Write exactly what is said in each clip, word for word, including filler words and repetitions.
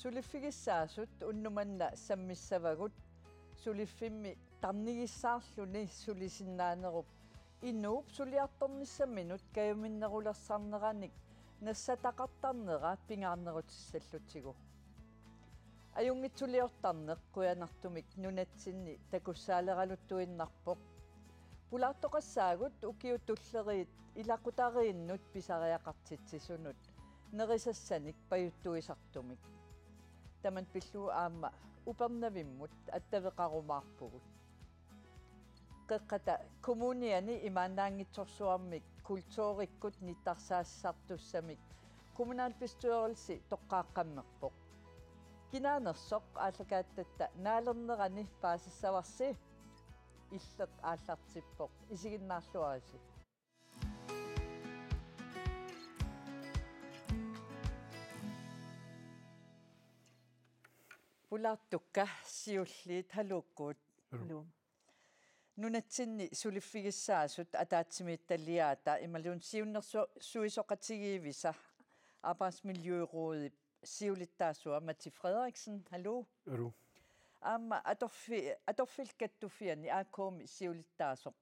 Suliffigissaasut unnuk manna sammissavagut, suliffimmi tarnigissaarluni sulisinnaanerup inuup suliartornissaminut kajuminnerulersarneranik nassataqartarnera pingaarnerutissallutigu. Ajunngitsuliortarneq qujanartumik nunatsinni takussaaleraluttuinnarpoq. Pulaartoqassaagut ukiut tulleriit ilaqutariinnut pisariaqartitsisunut nerisassanik pajuttuisartumik. Tamanna pillugu aamma Upernavimmut attaveqarumaarpugut. Qeqqata Kommuniani imaannaanngitsorsuarmik kulturikkut nittarsaasartussamik kommunalbestyrelse toqqaaqqammerpoq. Kinaanersoq aallakaatitatta naalernerani paasissavarsi, Illeq aallartippoq, isiginnaarluarisi. Pulaartukka siulliit, haluukkut. Haluu. Nunatsinni suliffigissaasut ataatsimiititaliaata imaluunniit siunnersu-, suisoqatigiivisa Arbejdsmiljørådip siulittaasua Mati Frederiksen, haluu. Haluu. Aamma atorfi-, Atorfillit Kattuffianni A K-mi siulittaasoq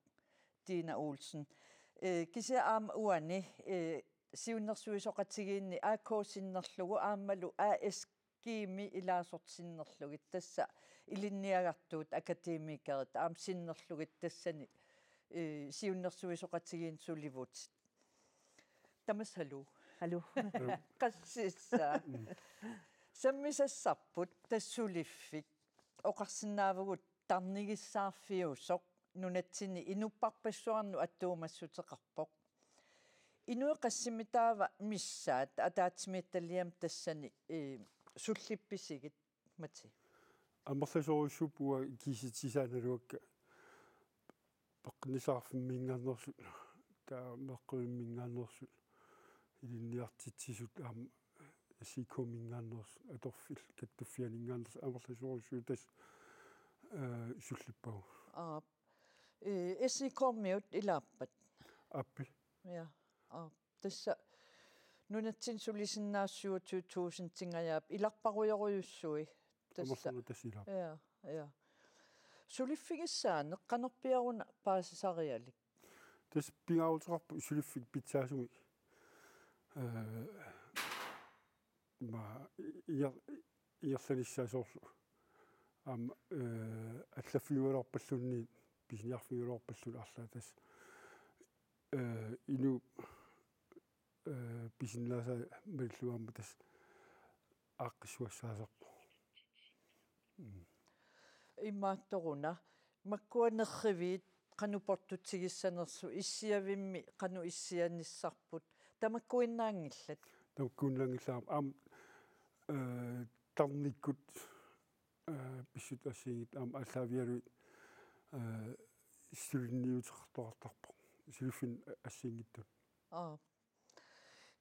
Tina Olsen. Eh, kisianni aamma uani, eh, siunnersuisoqatigiinni A K sinnerlugu aammalu A S G-mi ilaasortat sinnerlugit, tassa ilinniagartuut akademikerit aamma sinnerlugit tassani, eh, siunnersuisoqatigiinni sulivutit. Tamassi haluu. Haluu. Qassissaa. Sammisassarput tassa suliffik. Oqarsinnaavugut tarnigissaarfiusoq nunatsinni inuppassuarnut attuumassuteqarpoq. Inuit qassimitaava missaat ataatsimiititaliami tassani, eh, sullippisigit, Mati? Amerlasoorujussuupput uanga kiisitsisaanerlugakka peqqinnissaqarfimminngaanneersut, taava meqqerivimminngaanneersut, ilinniartitsisut aamma S I K-minngaanneersut, Atorfillit Kattuffianninngaanneersut amerlasoorujussuit tassa, eh, sullippagut. Aap. Eh, S I K-miut ilaappat? Aappi. Ja, aap. Tassa nunatsinni sulisinnaasut syvogtyve tusindingajaat ilarparujorujussui. Tassa. Amerlasoorujussuit tassa ilaappat. Ja, ja. Suliffigissaaneq qanorpiaruna paasisarialik? Tassa pingaaruteqarpoq suliffik pitsaasumik. Eh, ma inger-, ingerlanissaa soorlu. Aamma, eh, allaffigigaluarpalluunniit, pisiniarfigigaluarpalluunniit arlaat tassa. Eh, inuup, eh, pisinnaasai malillugu aamma tassa aaqqissugassaasarpoq. Mm. Imaattoruna, makkua nerriviit qanoq portutigissanersut, issiavimmi qanoq issianissarput, tamakkuinnaanngillat? Tamakkuinnaanngillat aamma, eh, tarnikkut, eh, pissutsit assigiinngitsut aamma aallaavigalugit, eh, suliniuteqartoqartarpoq suliffinnut assigiinngitsunut. Aap.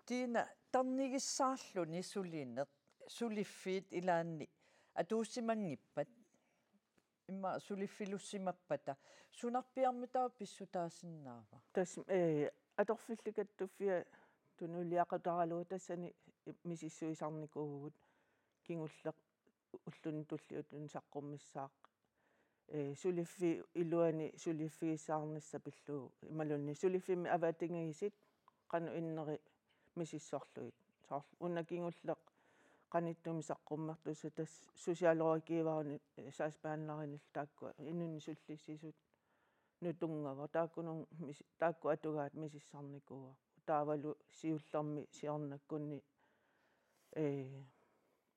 Tina, tarnigissaarluni sulineq suliffiit ilaanni atuussimanngippat, immaqa suliffilussimappata, sunarpiarmitaava pissutaasinnaava? Tassa, eh, Atorfillit Kattuffiat tunuliaqutaralugu tassani misissuisarnikuuvugut, kingulleq ulluni tulliuttuni saqqummissaaq. Eh, suliffiup iluani suliffigissaarnissaq pillugu. Imaluunniit suliffimmi avatangiisit qanoq inneri misissorlugit. Soorlu una kingulleq qanittumi saqqummertussaq tassa socialrådgiverini, eh, sagsbehandlerinillu taakkua inunnik sullissisut nutunngavoq. Taakkununnga mis-, taakku atugaat misissornikuuvoq. Taavalu siullermi siornakkunni, eh,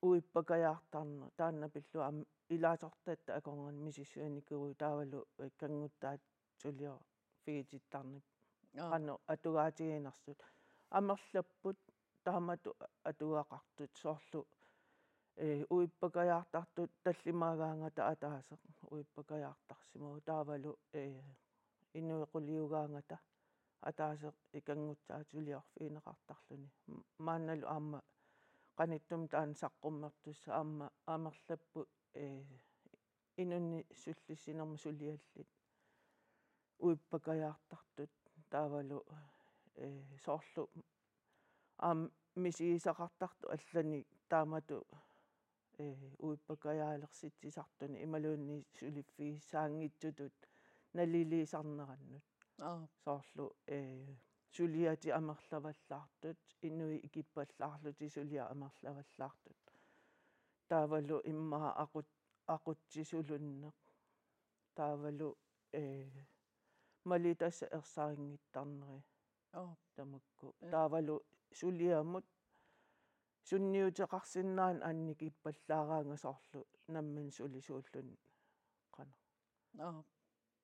uippakajaartarneq, taanna pillugu aamma ilaasortatta akornanni misissuinikuuvoq, taavalu, eh, kanngutsaat suliorfigitittarneq. Aap. Qanoq atugaatiginersut. Amerlapput taamatut atugaqartut soorlu, eh, uippakajaartartut tallimaagaangata ataaseq uippakajaartarsimasoq, taavalu, eh, inuit quliugaangata ataaseq ikanngutsaat suliorfigineqartarluni. M-, maannalu aamma qanittumi taanna saqqummertussaq aamma amerlapput, eh, inunnik sullissinermut suliallit uippakajaartartut taavalu, eh, soorlu aamma misigisaqartartut allanik taamatut ee, uippakajaalersitsisartuni imaluunniit suliffigissaanngitsutut naliliisarnerannut. Aap. Soorlu, ee, suliatit amerlavallaartut, inuit ikippallaarlutik suliat amerlavallaartut. Taavalu immaqa aqut-, aqutsisulunneq. Taavalu, ee, malittassat ersarinngittarneri. Aap. Tamakku. Ja. Taavalu suliamut sunniuteqarsinnaanani annikippallaaraangat soorlu nammineq sulisuulluni qanoq. Aap.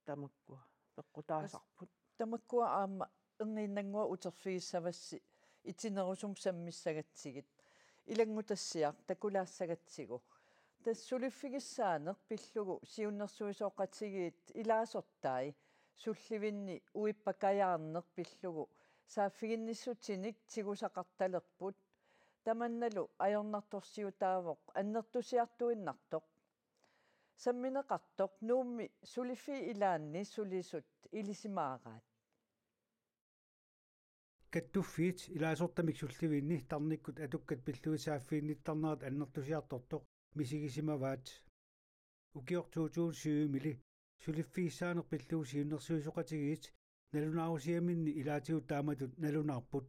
Tamakkua peqqutaasarput. Tamakkua aamma erniinnannguaq uterfigissavassi itinerusumik sammissagatsigit. Ilanngutassiaq takulaassagatsigu. Tassa suliffigissaaneq pillugu siunnersuisoqatigiit ilaasortai sullivinni uippakajaarneq pillugu saaffiginnissutinik tigusaqartalerput. Tamannalu ajornartorsiutaavoq annertusiartuinnartoq. Sammineqartoq Nuummi suliffiit ilaanni sulisut ilisimaaraat. Kattuffiit ilaasortamik sullivinni tarnikkut atukkat pillugit saaffiginnittarnerat annertusiartortoq misigisimavaat. Ukioq to tusind syv-imili suliffigissaaneq pillugu siunnersuisoqatigiit nalunaarusiaminni ilaatigut taamatut nalunaarput.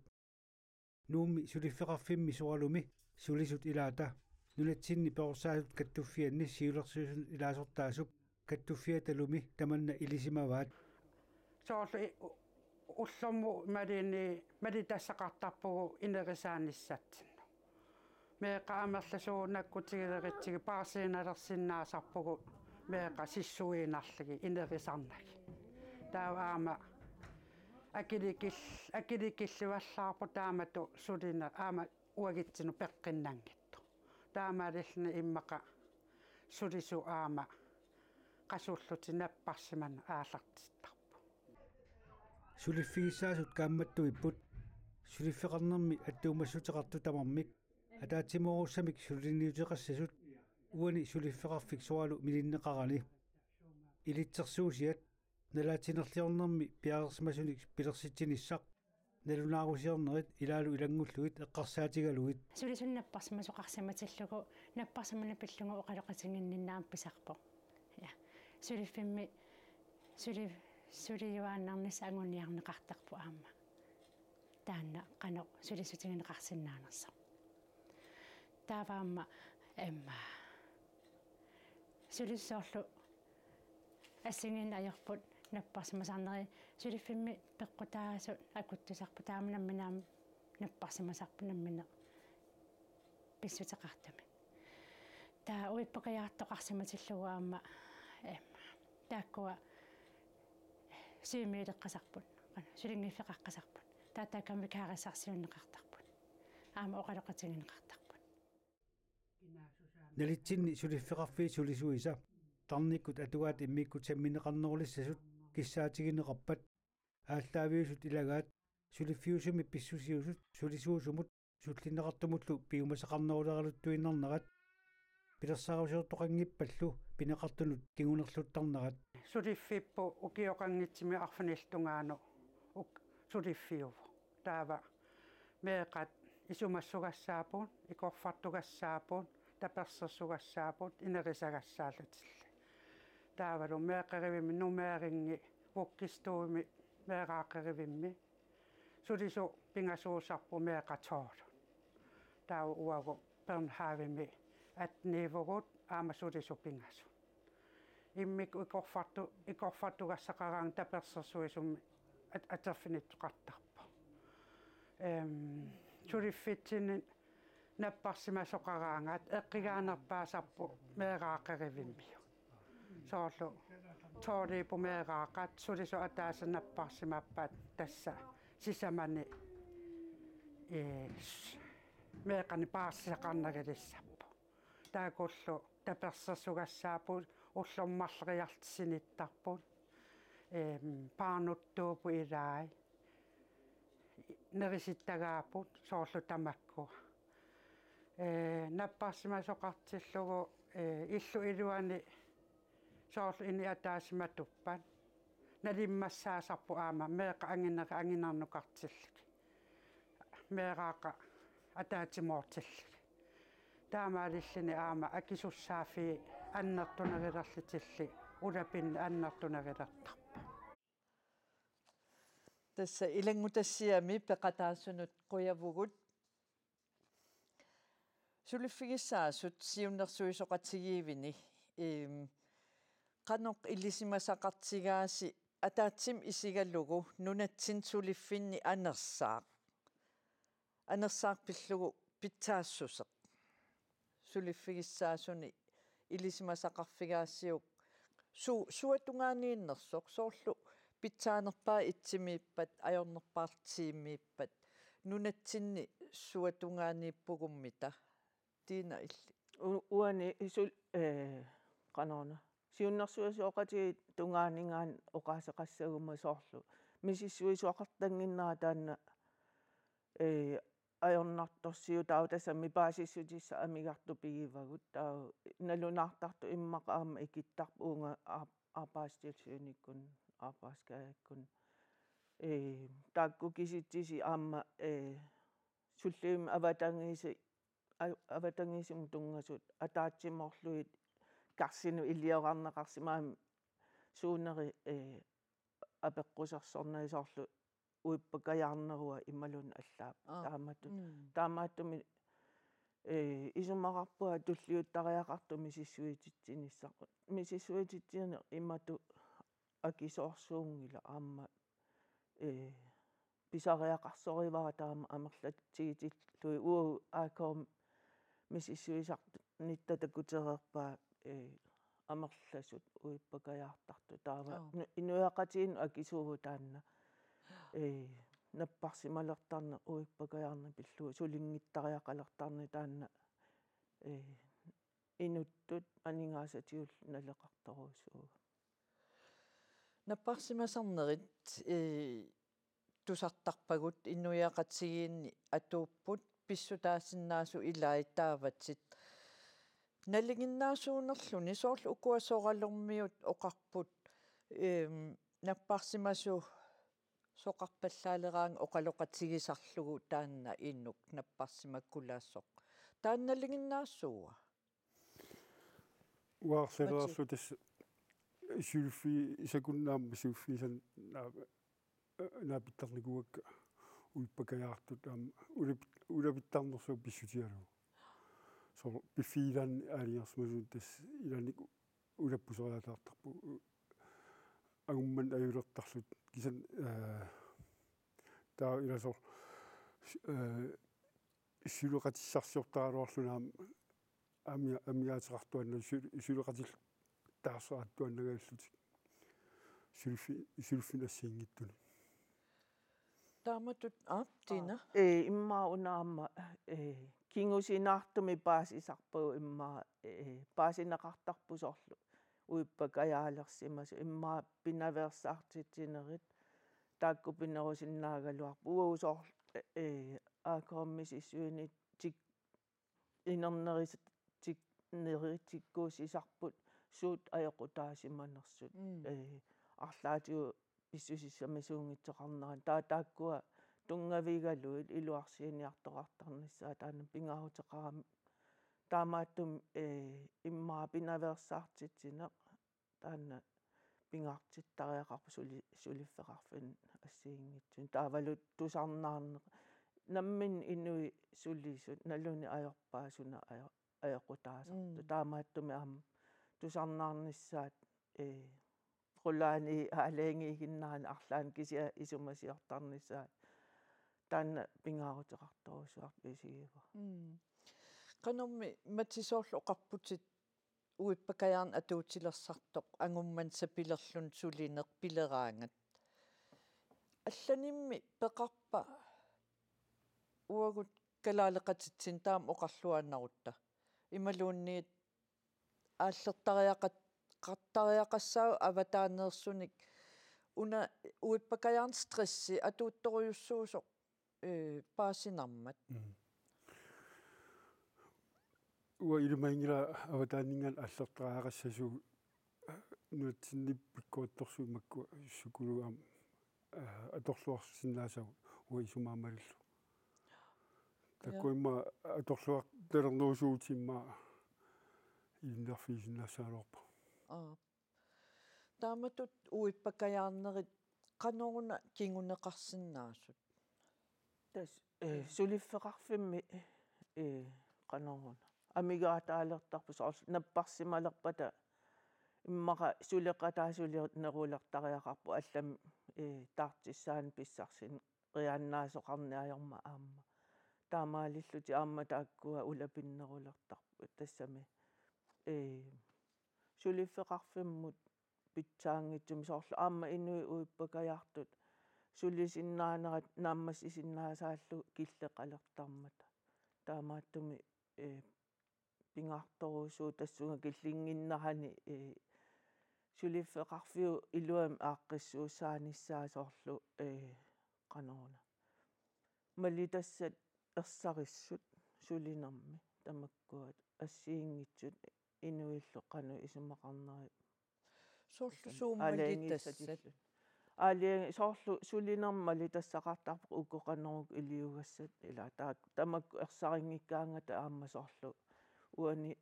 Nuummi suliffeqarfimmi soorlumi sulisut ilaata nunatsinni perorsaasut kattuffianni siulersuisunut ilaasortaasup kattuffiatalumi tamanna ilisimavaat. Soorlu i-, u-, ullormut malini malittassaqartarpugut inerisaanissatsinnik. Meeqqat amerlasuut nakkutigileritsigit paarsiinalersinnaasarpugut meeqqat sissuiinnarlugit inerisarnagit. Taava aamma akilikil-, akilikillivallaarpoq taamatut sulineq aamma uagutsinnut peqqinnanngitsoq. Taamaalilluni immaqa sulisut aamma qasullutik napparsimaneq aallartittarput. Suliffigissaasut kaammattuipput. Suliffeqarnermi attuumassuteqartut tamarmik ataatsimoorussamik suliniuteqassasut uani suliffeqarfik soorlu milinneqarani. Ilitsersuusiat nalaatitsinerliornermi piareersimasunik pilersitsinissaq nalunaarusiornerit ilaalu ilanngullugit eqqarsaatigalugit. Sulisunut napparsimasoqarsimatillugu napparsimaneq pillugu oqaloqatiginninneq aamma pisarpoq. Ja. Suliffimmi suli-, suliuaannarnissaq anguniarneqartarpoq aamma. Taanna qanoq sulisutigineqarsinnaanersoq. Taava aamma immaqa sulisut soorlu assigiinneq ajorput napparsimasarneri suliffimmi peqqutaasut akuttusarput taama nammineq aamma napparsimasarput nammineq pissuteqartumik. Taava uippakajaartoqarsimatillugu aamma, em, taakkua syvmiileqqasarput, sulinngiffeqaqqasarput. Taava taakkua vikarissarsiunneqartarput. Aamma oqaloqatigineqartarput. Nalitsinni suliffeqarfiit sulisuisa tarnikkut atugaat immikkut sammineqarnerulissasut kissaatigineqarpat aallaaviusut ilagaat suliffiusumi pissusiusut sulisuusumut sullinneqartumullu piumasaqarneruleraluttuinnarnerat pilersaarusiortoqanngippallu pineqartunut kingunerluttarnerat. Suliffipput ukioqanngitsumik arfinillit tungaanut uk-, suliffiuvoq. Taava meeqqat isumassugassaapput, ikorfartugassaapput, tapersersugassaapput, inerisagassaallutillu. Taavalu meeqqerivimmi Nuummi, Vuggestue-mi meeraaqqerivimmi. Sulisut pingasuusarput meeqqat tolv. Taava uagut Bornhavemi atten-iuvugut aamma sulisut pingasut. Immikkut ikorfartu-, ikorfartugassaqaraangat tapersersuisumik at-, atorfinittoqartarpoq. Em, suliffitsinni napparsimasoqaraangat eqqugaanerpaasarput meeraaqqerivimmiut. Soorlu tolv-iupput meeraaqqat sulisut ataaseq napparsimappat tassa sisamani, ee, s-, meeqqanik paarsisaqarnerulissappoq. Taakkulu tapersersugassaapput, ullormut marloriarlutik sinittarput, em, paarnuttuupput ilai, nerisittagaapput soorlu tamakkua. Ee, napparsimasoqartillugu, ee, illup iluani soorlu inuit ataaseq matuppat nalimmassaasarput aamma meeqqat anginerit anginernukartillugit. Meeraaqqat ataatsimoortillugit. Taamaalilluni aamma akisussaaffii annertunerulerlutillu ulapinneq annertunerulertarpoq. Tassa ilanngutassiami peqataasunut qujavugut. Suliffigissaasut siunnersuisoqatigiivini, eem, qanoq ilisimasaqartigaasi ataatsimik isigalugu nunatsinni suliffinni anersaaq. Anersaaq pillugu pitsaassuseq. Suliffigissaasuni ilisimasaqarfigaasiuk su-, suatungaaniinnersoq soorlu pitsaanerpaaq itsimiippat, ajornerpaaq tiimiippat, nunatsinni suatungaaniippugummita. Tiina illit. U-, uani sul-, eh, qanoruna. Siunnersuisoqatigiit tungaaninngaanniit oqaaseqassaguma soorlu misissuisoqartannginnera taanna, eh, ajornartorsiutaavoq, tassami paasissutissat amigartut pigivagut, taava nalunaartartut immaqa aamma ikittarput uunga aap-, Arbejdstilsynikkut, Arbejdsskadekkut. Ee, taakku kisitsisit aamma, ee, sullivimmik avatangiisi-, a-, avatangiisimut tunngasut ataatsimoorlugit karsinut iliorarneqarsimagami suuneri, ee, apeqqusersorneri soorlu uippakajaarnerua imaluunniit allaapput. Aa. Taamatut. Mm. Taamaattumik, ee, isumaqarpunga tulliuttariaqartoq misissuititsinissaq. Misissuititsineq imatut akisoorsuunngilaq aamma, ee, pisariaqarsorivara taama amerlatigitillugit uagut A K M misissuisarnitta takutereerpaa, ee, amerlasut uippakajaartartut. Taava Joo. nu-, inuiaqatigiinnut akisuuvoq taanna. Ee, napparsimalertarneq uippakajaarneq pillugu sulinngittariaqalertarneq taanna, ee, inuttut aningaasatigut naleqartorujussuuvoq. Napparsimasarnerit, ee, tusartarpagut inuiaqatigiinni atuupput pissutaasinnaasut ilaat taavatit. Nalinginnaasuunerluni soorlu ukua soralermiut oqarput, eem, napparsimasoq soqarpallaaleraangat oqaloqatigisarlugu taanna inuk napparsimakkulaasoq. Taanna nalinginnaasuua? Uarleraarlu tassa suliffigisakunnaammat suliffigisan naa-, naapittarnikuuakka uippakajaartut aamma ulapit-, ulapittarnersuaq pissutigalugu. Soorlu piffigilaanni aalajangersimasuni tassa ilaanni ulappusoriataartarput angummat ajulertarlutik kisianni, ee, taava ilasoor, ee, suleqatissarsiortaraluarluni aamma amia-, amigaateqartuaannarlutik sul-, suleqatil-, taarseqartuaannangajallutik suliffi-, suliffinnut assigiinngitsunik. Taamatut, aa, Tiina? Ee, immaqa una aamma, ee, kingusinaartumik paasisarpagut immaqa, ee, paasineqartarput soorlu uippakajaalersimasut immaqa pinaveersaartitsinerit taakku pinerusinnaagaluarput. Uagut soorlu, ee, A K M-imi misissuinerit tik-, inernerit tik-, nerit tikkuussisarput suut ajoqutaasimanersut. Mm. Ee, arlaatigut pissusissamisuunngitsoqarnerat. Taava taakkua tunngavigalugit iluarsiiniartoqartarnissaat taanna pingaaruteqarami. Taamaattumik, ee, immaqa pinaveersaartitsineq taanna pingaartittariaqarpoq suli-, suliffeqarfinnut assigiinngitsunik. Taavalu tusarnaarneq. Namminneq inuit sulisut, naluneq ajorpaat suna ajo-, ajoqutaasartoq. Mm. Taamaattumik aamma tusarnaarnissaat, ee, qulaani aalajangiiginnarani arlaanni kisiat isumasiortarnissaat taanna pingaaruteqartorujussuartut isigivara. Mm. Qanormi Mati soorlu oqarputit uippakajaarneq atuutilersartoq angummat sapilerluni sulineq pileraangat. Allanimmi peqarpa uagut kalaaleqatitsinni taama oqarluaannarutta. Imaluunniit aallertariaqat-, qattariaqassaaq avataaneersunik una uippakajaarneq stressi atuuttorujussuusoq, ee, paasinarmat. Mm. Uanga ilimaginngilanga avataaninngaanniit aallertariaqassasugut nunatsinni pikkorissorsuit makku sukuluup aamma, ee, atorluarsinnaasagut uanga isumaga malillugu. Taakku immaqa atorluar-, talernerusuutima ilinniarfigisinnaassagaluarpoq. Aap. Taamatut uippakajaarnerit qanoruna kinguneqarsinnaasut? Tassa, eh, suliffeqarfimmi, eh, qanoruna. Amigaataalertarput soorlu napparsimalerpata immaqa suleqataa sulinerulertariaqarpoq allamik, eh, taartissaannik pissarsin- riaannaasoqarniarmat aamma. Taamaalillutik aamma taakkua ulapinnerulertarput tassami. Ee, suliffeqarfimmut pitsaanngitsumik soorlu aamma inuit uippakajaartut sulisinnaanerat naammassisinnaasaallutik killeqalertarmata. Taamaattumik, ee, pingaartorujussuuvoq tassunga killinnginnerani, ee, suliffeqarfiup iluamik aaqqissuussaanissaa soorlu, ee, qanoruna. Malitassat ersarissut sulinermi tamakkua assigiinngitsut inuillu qanoq isumaqarnerit. Soorlu suummalitassat. Aalajangiissatillu. Aalajangi-, soorlu sulinermi malitassaqartarpoq uku qanoruk iliugassat ila taa-, tamakku ersarinngikkaangata aamma soorlu uani,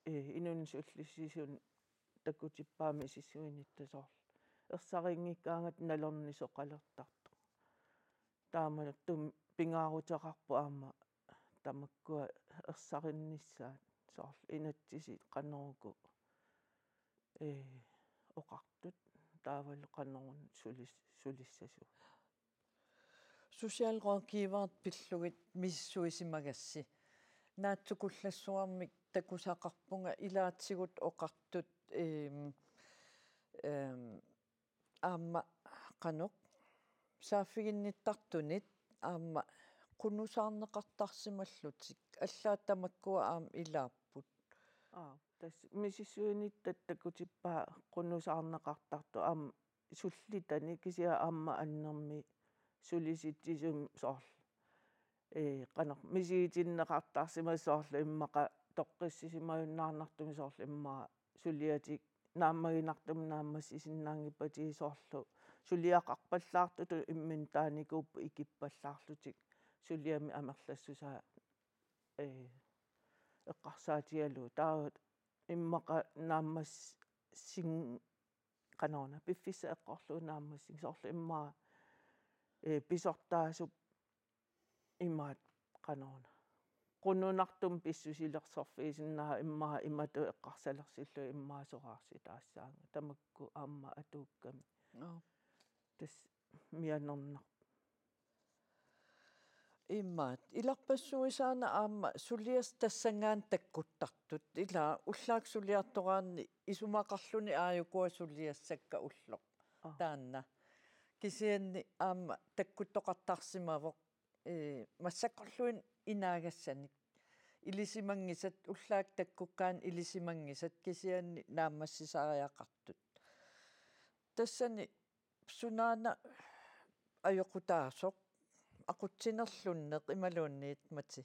eh, inunnik sullissisuni takutippaami misissuinitta soorlu. Ersarinngikkaangata nalornisoqalertartoq. Taamatut pingaaruteqarpoq aamma tamakkua ersarinnissaat soorlu inatsisit qanoruku, ee, oqartut taavalu qanoruna sulis-, sulissasugut. Socialrådgiverit pillugit misissuisimagassi. Naatsukullassuarmik takusaqarpunga ilaatigut oqartut, eem, eem, aamma qanoq saaffiginnittartunit aamma qunusaarneqartarsimallutik allaat tamakkua aamma ilaapput. Aa, tassa misissuinittat takutippaa qunusaarneqartartut aamma sullitani kisianni aamma annermik sulisitsisumik soorlu. Ee, qanoq misigitinneqartarsimasut soorlu immaqa toqqissisimajunnaarnartumik soorlu immaqa suliatik naammaginartumik naammassisinnaanngippatigit soorlu suliaqarpallaartutut imminut taanikuupput ikippallaarlutik suliami amerlassusaa, ee, eqqarsaatigalugu. Taava immaqa naammassin-, qanoruna, piffissaq eqqorlugu naammassing soorlu immaqa, ee, pisortaasup imaat qanoruna. Qununartumik pissusilersorfigisinnaavaa immaqa imatut eqqarsalersillugu immaqa soraarsitaassaanga. Tamakku aamma atuukkami. Joo. Tassa mianernar- Imaat, ilarpassuisaana aamma suliassat tassanngaanniit takkuttartut. Ila ullaakkut suliartoraanni isumaqarluni aajukua suliassakka ulloq. Aa. Taanna. Kisianni aamma takkuttoqartarsimavoq, ee, massakkorluinnaq inaagassanik. Ilisimanngisat, ullaakkut takkukkaanni ilisimanngisat kisianni naammassisariaqartut. Tassani sunaana ajoqutaasoq, aqutsinerlunneq imaluunniit, Mati?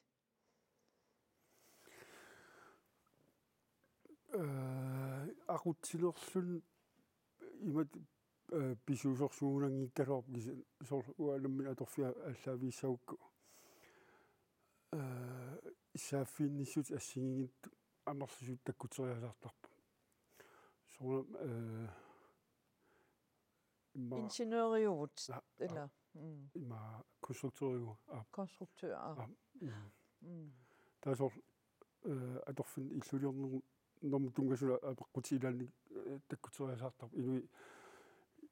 Ee, aqutsinerlunneq imatut, ee, pisuusorsuugunanngikkaluarpoq kisi-, soorlu uanga nammineq atorfia aallaaviussagukku. Ee, saaffiginnissutut assigiinngitsut amerlasuut takkuteriasaartarput. Soorunami, ee, immaqa ingeniøriuvut, aa, ila. Aa. Mm. Immaqa konstruktøriuvunga. Aa. Konstruktør, aa. Aa, mm. Mm. Taava soorlu, ee, atorfinni illuliornermut tunngasut apeqqutit ilaanni, ee, takkuteriasaartarput. Inuit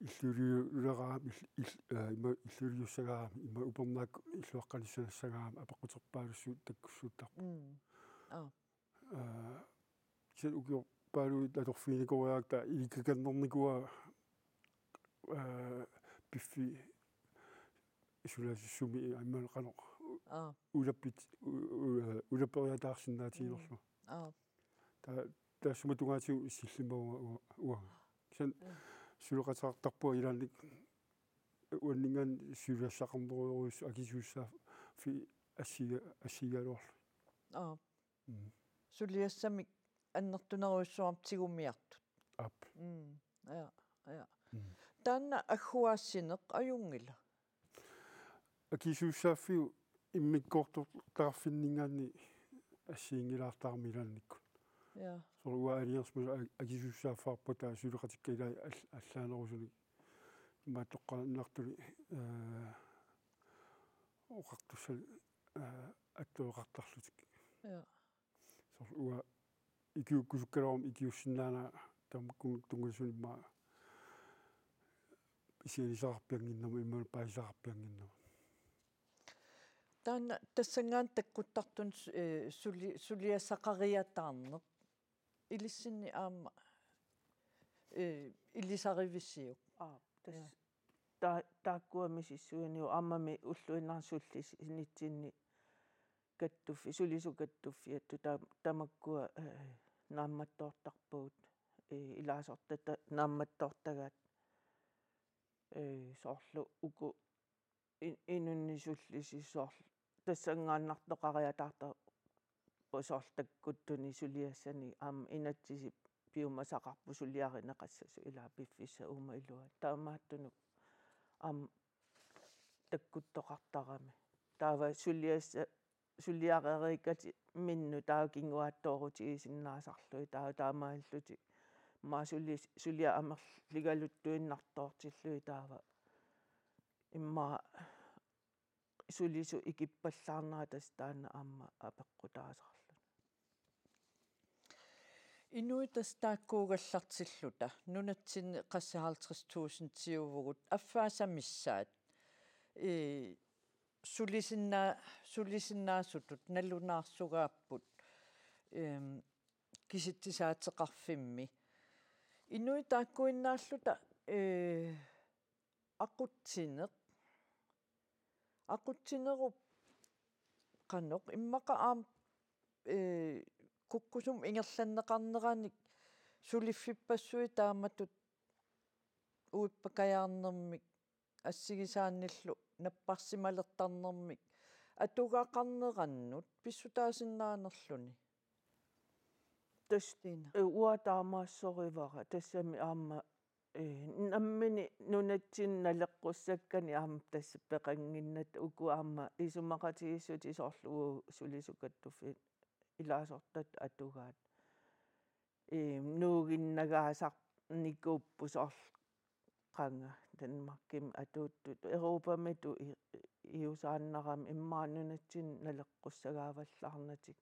illuliuleraangamik, ill-, ill-, ee, ima illuliussagaangamik, ima upernaakkut illuaqqanissanassagaangamik apeqquterpaalussuit takkussuuttarput. Mm. Aa. Ee, kisianni ukiorpaaluit atorfiginikooriarakkit ilikkakannernikua, ee, piffissami sulaassummik aamma qanoq. Aa. Ulappit-, u-, u-, ulapperiataarsinnaatiginerlugu. Mm. Aa. Ta-, taassuma tungaatigut sillimmagu uanga. Kisianni, mm, suleqateqartarpunga ilaanni uanninngaanniit suliassaqarnerujussuit akisuussaaffiit assiga-, assigigaluarlugit. Aa. Mm. Suliassamik annertunerujussuarmik tigumiartut. Aap. Mm. Ja, ja. Mm. Taanna agguaassineq ajunngila? Akisuussaaffiup immikkoortortaqarfinninngaanniit assiginngilaartarami ilaannikkut. Ja. Soorlu uanga aalajangersimasut a-, akisussaaffigaarput taava suleqatikka ilai all-, allaanerusunik. Imaattoqqaannartuni, eh, oqartussat, eh, attueqartarlutik. Ja. Soorlu uanga ikiukkusukkaluaruma ikiussinnaananga tamakkuninnga tunngasuni immaqa pisiarisaqarpiannginnama imaluunniit paasisaqarpiannginnama. Taanna tassanngaannaq takkuttartunut, eh, suli-, suliassaqariataarneq. Ilissinni aamma, eh, ilisarivisiuk? Aap, tassa. Ja. Ta-, taakkua misissuiniuk aammami ulluinnarni sullisinitsinni kattuffi-, sulisut kattuffiattut ta-, tamakkua, eh, naammattoortarpagut, eh, ilaasortat ta-, naammattoortagaat, eh, soorlu uku in-, inunnik sullisut soorlu tassanngaannartoqariataartarput soorlu takkuttunik suliassanik aamma inatsisit piumasaqarput suliarineqassasut ilaa piffissaq uuma iluani. Taamaattunut aamma takkuttoqartarami. Taava suliassa-, suliareeriikkatsinnut taava kinguaattoorutigisinnaassallugit taava taamaalillutik. Immaqa suli-, suliat amerligaluttuinnartoortillugit taava. Immaqa sulisut ikippallaarnerat tassa taanna aamma apeqqutaasarluni. Inuit tassa taakkuugallartilluta, nunatsinni qassit halvtreds tusindiuvugut, affaasa missaat, eh, sulisinna-, sulisinnaasutut nalunaarsugaapput, ehm, kisitsisaateqarfimmi. Inuit taakkuinnaalluta, eh, aqutsineq. Aqutsinerup qanoq immaqa aamma, eh, kukkusumik ingerlanneqarneranik suliffippassuit taamatut uippakajaarnermik assigisaannillu napparsimalertarnermik atugaqarnerannut pissutaasinnaanerluni. Tassa, Tiina. Eh, uanga taamaassorivara, tassami aamma, eh, nammineq nunatsinni naleqqussakkanik aamma tassa peqannginnatta uku aamma isumaqatigiissutit soorlu uagut sulisut kattuffiat ilaasortat atugaat. Eh, nuuginnagaasarnikuupput soorlu qanga Danmarkimi atuuttut Europamitut i-, iusaannarami immaqa nunatsinni naleqqussagaavallaarnatik.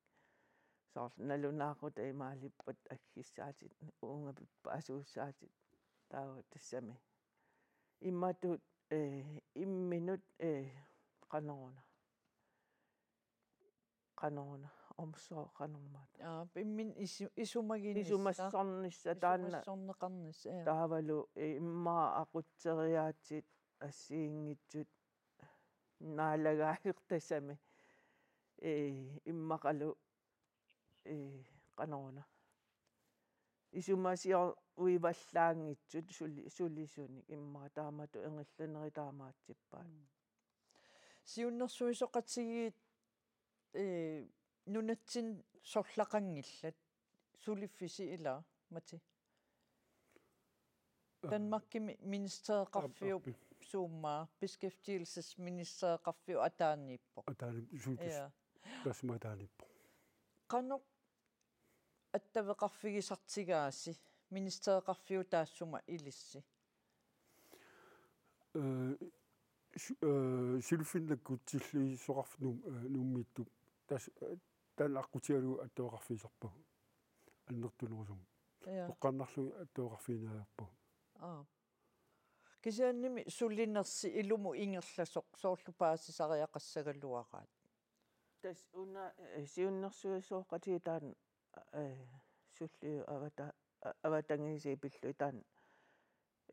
Soorlu nalunaaqutaq imaalippat aggissaatit, uunga pippaasuussaatit. Taava tassami. Imatut, eh, imminut, eh, qanoruna. Qanoruna, omsorg qanormaat. Aa, imminut isu-, isumaginissaq. Isumassornissaq taanna. Isumassorneqarnissaq, ja. Taavalu, eh, immaqa aqutseriaatsit assigiinngitsut naalagaalertarami. Eh, immaqalu, eh, qanoruna. Isumasiorvivallaanngitsut suli-, sulisunik immaqa taamatut ingerlanerit taamaatsippaat. Mm. Siunnersuisoqatigiit, eh, nunatsinni sorlaqanngillat, suliffisi ilaa, Mati? Danmarkimi ministereqarfiup Aap, aap. Suummaa, beskæftigelsesministereqarfiup ataaniippoq. Ataani-, su-, Ja. Tassuma ataaniippoq. Qanoq attaveqarfigisartigaasi ministereqarfiup taassuma ilissi? Eh, su-, eh, suliffinnik nakkutsilluisoqarfik Nuum-, eh, Nuummiittup. Tassa, eh, taanna aqqutigalugu attaveqarfigisarpagut. Annertunerusugut. Ja. Toqqaannarlugit attaveqarfiginiarpagut. Aa. Kisiannimi sulinersi ilumut ingerlasoq soorlu paasisariaqassagaluaraat. Tassa una, eh, siunnersuisoqatigiit taanna, eh, sulliuut avata-, a-, avatangiisit pillugit taanna.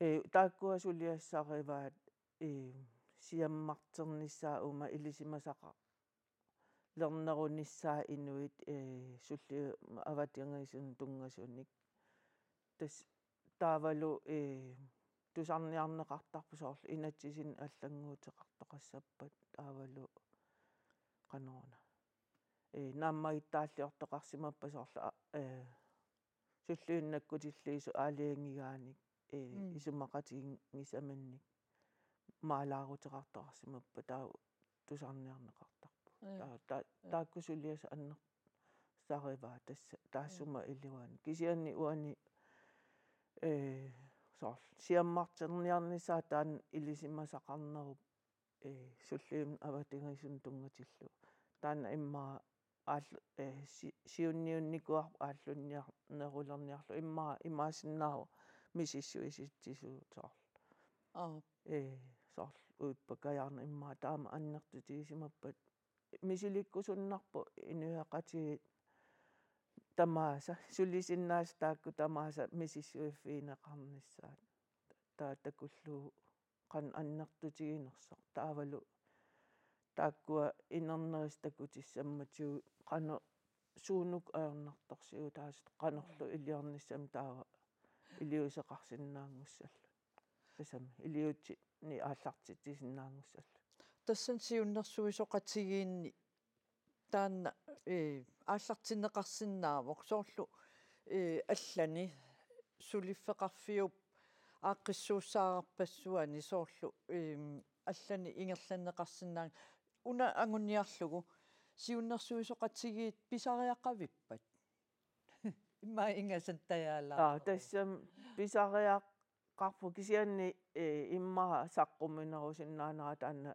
Eh, taakkua suliassarivaat, eh, siammarternissaat uuma ilisimasaqarlernerunissaat inuit, eh, sulliuut avatangiisinut tunngasunik. Tassa taavalu, eh, tusarniarneqartarpoq soorlu inatsisinik allannguuteqartoqassappat taavalu qanoruna. Eh, naammagittaalliortoqarsimappat soorlu, a-, eh, sulliunnik nakkutilliisoq aalajangigaanik, eh, Mm. isumaqatiginngisaminnik maalaaruteqartoqarsimappat taava tusarniarneqartarpoq. Ja. Taava ta-, Ja. taakku suliassat anner-, sarivaa tassa taassuma iluani. Kisianni uani, ee, soorlu siammarterniarnissaa taanna ilisimasaqarnerup, ee, sulliunneq avatangiisunut tunngatillugu. Taanna immaqa aall-, ee, si-, siunniunnikuuarput aallunniar-, nerulerniarlugu immaqa imaassinnaavoq misissuisitsisuusoq soorlu. Aap. Ee, soorlu uippakajaarneq immaqa taama annertutigisimappat misilikkusunnarpoq inuiaqatigiit tamaasa, sulisinnaasut taakku tamaasa misissuiffigineqarnissaat. Taava takullugu qanoq annertutiginersoq. Taavalu taakkua inernerisa takutissammatigut qanoq suunuk ajornartorsiutaasut qanorlu iliornissamik taava iliuuseqarsinnaanngussallutik. Tassami iliuutsinni aallartitsisinnaanngussallutik. Tassani siunnersuisoqatigiinni taanna, ee, aallartinneqarsinnaavoq soorlu, ee, allani suliffeqarfiup aaqqissuussaararpassuani soorlu, ee, allani ingerlanneqarsinnaanngilaq. Una anguniarlugu siunnersuisoqatigiit pisariaqavippat? Immaqa ingasantajaalaarpoq. Aa, tassami pisariaqarpoq kisianni, ee, immaqa saqqummiunnerusinnaanera taanna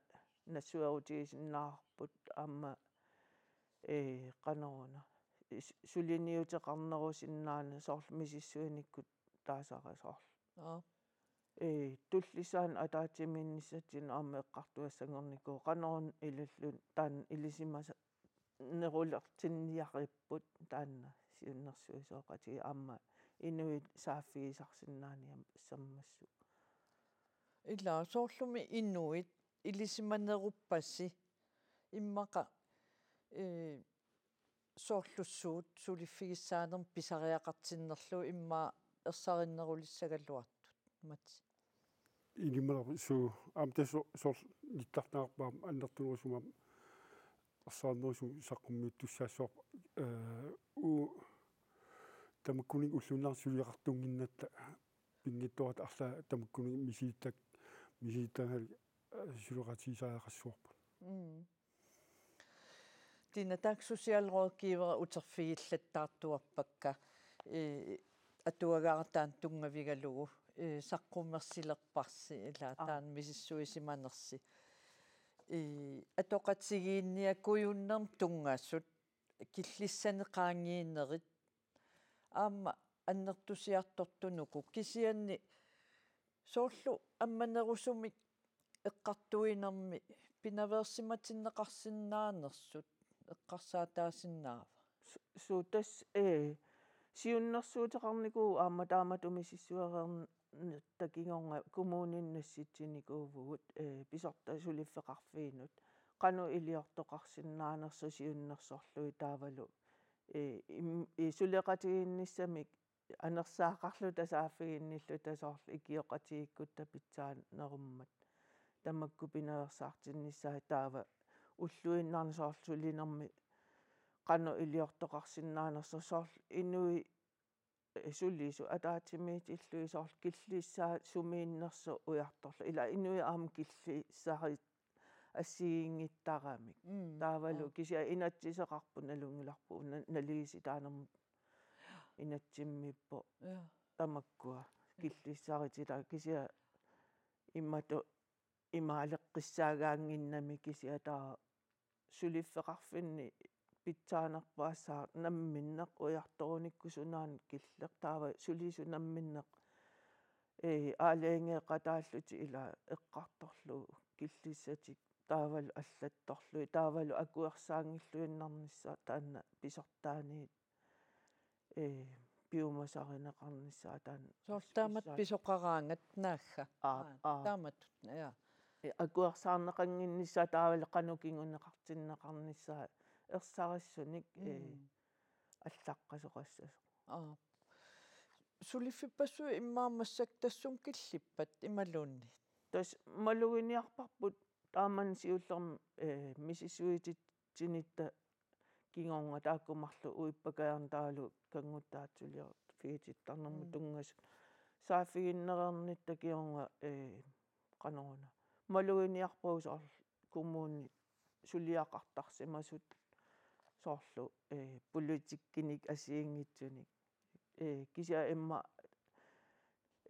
nassuerutigisinnaavarput aamma, ee, qanoruna. Is-, suliniuteqarnerusinnaaneq soorlu misissuinikkut taasara soorlu. Aa. Ee, tullissaani ataatsimiinnissatsinnut aamma eqqartugassanngornikuuvoq qanoruna ililluni taanna ilisimasa-, nerulertinniaripput taanna siunnersuisoqatigiit aamma inuit saaffigisarsinnaaniassammassuk. Ila soorlumi inuit ilisimaneruppasi immaqa, ee, soorlu suut suliffigissaanermut pisariaqartinnerlugu immaqa ersarinnerulissagaluartut. Mats. Ilimalerpoq suu, aamma tassa soorlu nittartagarput aamma annertunerusumik aamma ersarinnerusumik saqqummiuttussaassavarput, ee, uu, tamakkuninnga ulluinnarni suliaqartunnginnatta pinngitsoorata arlaat tamakkuninnga misilittagaq, misilittagaq, ee, suleqatigisariaqassavarput. Mm. Tina, taakku socialrådgiver uterfigillattaartuarpakka, ee, atuagara taanna tunngavigalugu, ee, saqqummersilerparsi ila Aa. taanna misissuisimanersi. Ee, atoqatigiinniakujunnermut tunngasut, killissanik qaangiinerit, aamma annertusiartortut uku, kisianni soorlu ammanerusumik eqqartuinermi pinaveersimatinneqarsinnaanersut eqqarsaataasinnaava? Su-, suu, tassa, ee, siunnersuuteqarnikuuvugut aamma taamatut misissuereernitta kingorna kommuninut nassitsinikuuvugut, ee, pisortat suliffeqarfiinut qanoq iliortoqarsinnaanersut siunnersorlugit taavalu, ee, im-, ee, suleqatigiinnissamik anersaaqarluta saaffiginnilluta soorlu ikioqatigiikkutta pitsaanerummat tamakku pinaveersaartinnissaat taava ulluinnarni soorlu sulinermi qanoq iliortoqarsinnaanersoq soorlu inuit, ee, sulisut ataatsimiitillugit soorlu killissaat sumiinnersoq ujartorlugu. Ila inuit aamma killissarit assigiinngittaramik. Mm, Taavalu aa. kisianni inatsiseqarput nalunngilarput una naligisitaanermut inatsimmiippoq Ja. tamakkua killissarititaa kisianni imatut imaaleqqissaagaannginnami kisianni taava suliffeqarfinni pitsaanerpaassaaq namminneq ujartorunikku sunaana killeq taava sulisut namminneq, ee, aalajangeeqataallutik ila eqqartorlugu killissatik taavalu allattorlugit taavalu akuersaanngilluinnarnissaat taanna pisortaaniit, ee, piumasarineqarnissaat taanna Soorlu taamatut pisoqaraangat naagga. Aa, Aa, aa. Taamatut, ja. Ee, akuersaarneqannginnissaat taavalu qanoq kinguneqartinneqarnissaa ersarissunik, ee, Mm. allaqqasoqassasoq. Aa. Suliffippassuit immaqa massakkut tassunga killippat imaluunniit? Tassa maluginiarparput taamani siullermik, ee, misissuititsinitta kingorna taakku marluk uippakajaarneq taavalu kannguttaat suliorfigitittarnermut Mm. tunngasut saaffiginnereernitta kingorna, ee, qanoruna. Maluginiarpagut soorlu kommunit suliaqartarsimasut soorlu, eh, politikkinik assigiinngitsunik. Eh, kisianni immaqa,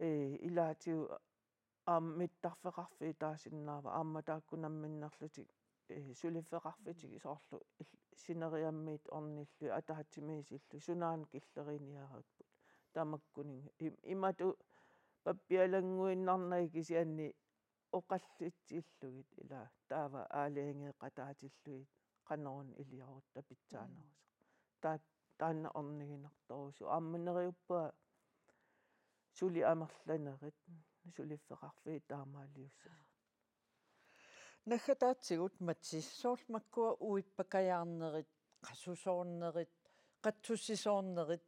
eh, ilaatigut aamma mittarfeqarfiit taasinnaavaat aamma taakku namminnerlutik, eh, suliffeqarfitik soorlu il-, sineriammiit ornillugit ataatsimiitillugit sunaana killeriiniarapput tamakkuninnga. Im-, imatut pappialannguinnarnagit kisianni oqallitsillugit ila taava aalajangeeqataatillugit qanoruna iliorutta pitsaanerusoq. Taa-, taanna orniginartorusoq. Aamma neriuppunga suli amerlanerit, suliffeqarfiit taamaaliussasoq. Naggataatigut Mati, soorlu makkua uippakajaarnerit, qasusoornerit, qatsussisoornerit,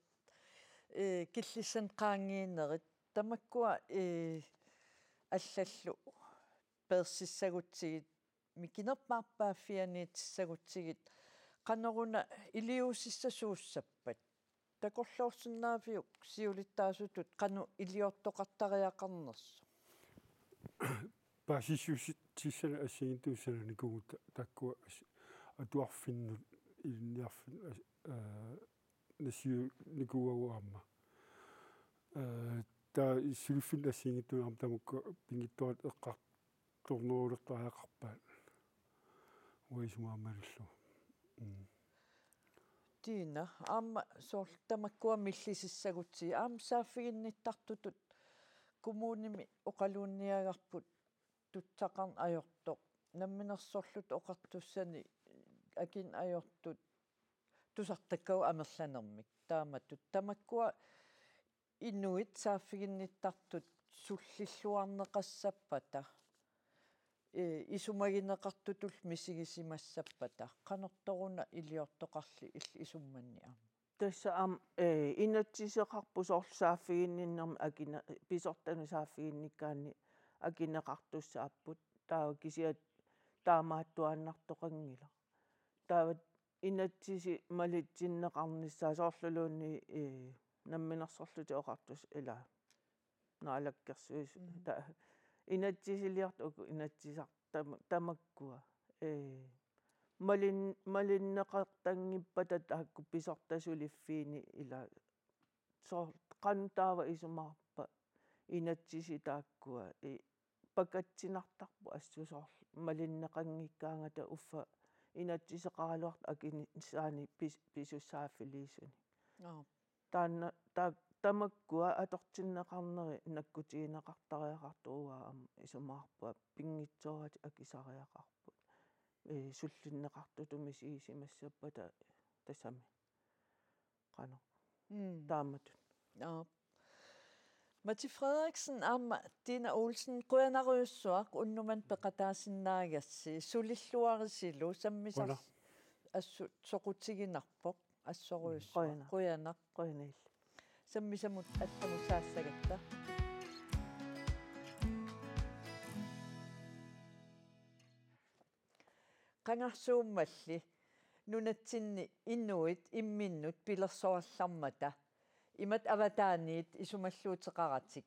eh, killissanik qaangiinerit, tamakkua, eh, allallu peersissagutsigit, mikinerpaarpaaffianiitissagutsigit, qanoruna iliuusissasuussappat? Takorloorsinnaaviuk siulittaasutut qanoq iliortoqartariaqarnersoq? Paasissutissanik assigiinngitsunik sananikuuvugut ta-, taakkua as-, atuarfinnut ilinniarfinnut as-, aa, nassiunikuuagut aamma. Aa, taava suliffinnut assigiinngitsunik aamma tamakku pinngitsoorata eqqartornerulertariaqarpaat. Uanga isumaammalillu. Mm. Tiina, aamma soorlu tamakkua millisissagutsigit, aamma saaffiginnittartutut kommunimi oqaluunniagarput tutsaqarneq ajortoq, Namminersorlutik Oqartussanit akineq ajortut tusartakkagut amerlanermik. Taamatut tamakkua inuit saaffiginnittartut sullilluarneqassappata, eh, isumagineqartutullu misigisimassappata, qanortoruna iliortoqarli illit isummanni aamma? Tassa aamma, eh, inatsiseqarput soorlu saaffiginninnermi akine-, pisortanut saaffiginnikkaanni akineqartussaapput. Taava kisianni taamaattuaannartoqanngilaq. Taava inatsisit malitsinneqarnissaat soorluluunniit, eh, Namminersorlutik Oqartussat ila Naalakkersuisut. Mhm. Ta-, inatsisiliortut uku inatsisartut tam-, tamakkua. Eh, malin-, malinneqartanngippata taakku pisortat suliffiini ila soor-, qanoq taava isumaarpa inatsisit taakkua, eh, pakatsinartarput assut soorlu malinneqanngikkaangata uffa inatsiseqaraluartoq akinissaannik pis-, pisussaaffiliisunik. Aap. Taanna ta-, tamakkua atortinneqarneri nakkutigineqartariaqartoq uanga aamma isumaqarpunga pinngitsooratik akisariaqarput. Ee, sullinneqartutut misigisimassappata tassami. Qanoq. Mm. Taamatut. Aap. Mati Frederiksen aamma Tina Olsen, qujanarujussuaq unnuk manna peqataasinnaagassi, sulilluarisilu sammisar-, qujanaq, assut soqutiginarpoq, assorujussuaq. Qujanaq. Qujanaq. Qujanaq. Sammisamut allamut saassagatta. Qangarsuummalli nunatsinni inuit imminnut pilersorallarmata imatut avataaniit isumalluuteqaratik.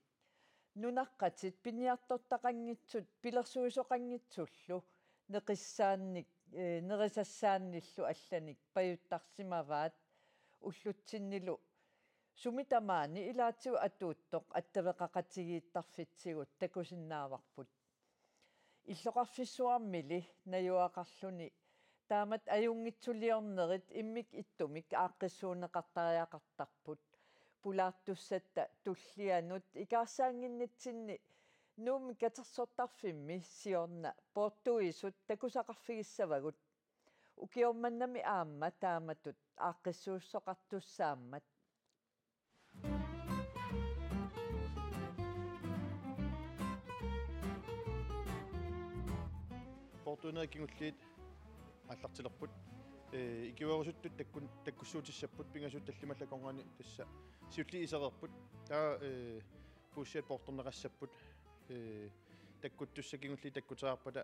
Nunaqqatit piniartortaqanngitsut pilersuisoqanngitsullu neqissaannik, eh, nerisassaannillu allanik pajuttarsimavaat ullutsinnilu sumi tamaani ilaatigut atuuttoq attaveqaqatigiittarfitsigut takusinnaavarput. Illoqarfissuarmili najugaqarluni taamatut ajunngitsuliornerit immikkut ittumik aaqqissuunneqartariaqartarput. Pulaartussatta tullianut ikaarsaannginnitsinni Nuummi katersortarfimmi siorna poortuisut takusaqarfigissavagut. Ukioq mannami aamma taamatut aaqqissuussoqartussaammat. Poortuinerit kingulliit aallartilerput. Ee, ikiuerusuttut takkun-, takkussuutissapput, pingasut tallimat akornanni tassa siulliit isereerput. Taava, ee, puussiat poortorneqassapput. Ee, takkuttussat kingulliit takkutereerpata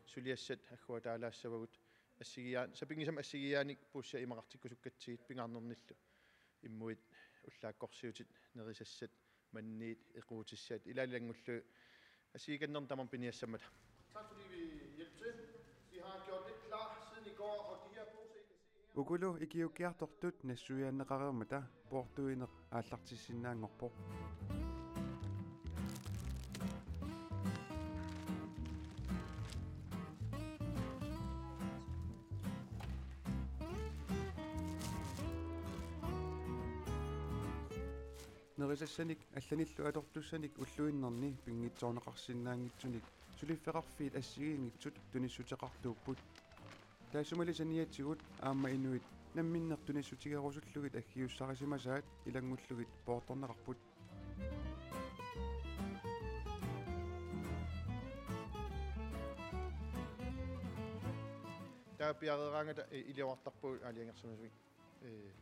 suliassat agguataalaassavagut. Assigiiaa-, sapinngisamik assigiiaanik puussiat imaqartikkusukkatsigit pingaarnernillu. Immuit ullaakkorsiutit nerisassat, manniit, equutissat, ilaalu ilanngullugit assigiikannerni tamarmik piniassammata. Tak fordi I vil hjælpe til. Vi har gjort lidt klar siden i går, og de her poser, I kan se her, Ukulu ikiuukkiartortut nassuiaanneqareermata poortuineq aallartissinnaanngorpoq. Nerisassanik allanillu atortussanik ulluinnarni pinngitsoorneqarsinnaanngitsunik suliffeqarfiit assigiinngitsut tunissuteqartuupput. Taassumali saniatigut aamma inuit namminneq tunissutigerusullugit aggiussarisimasaat ilanngullugit poortorneqarput. Taava piareeraangata, eh, iliorartarpugut aalajangersimasumik. Eh,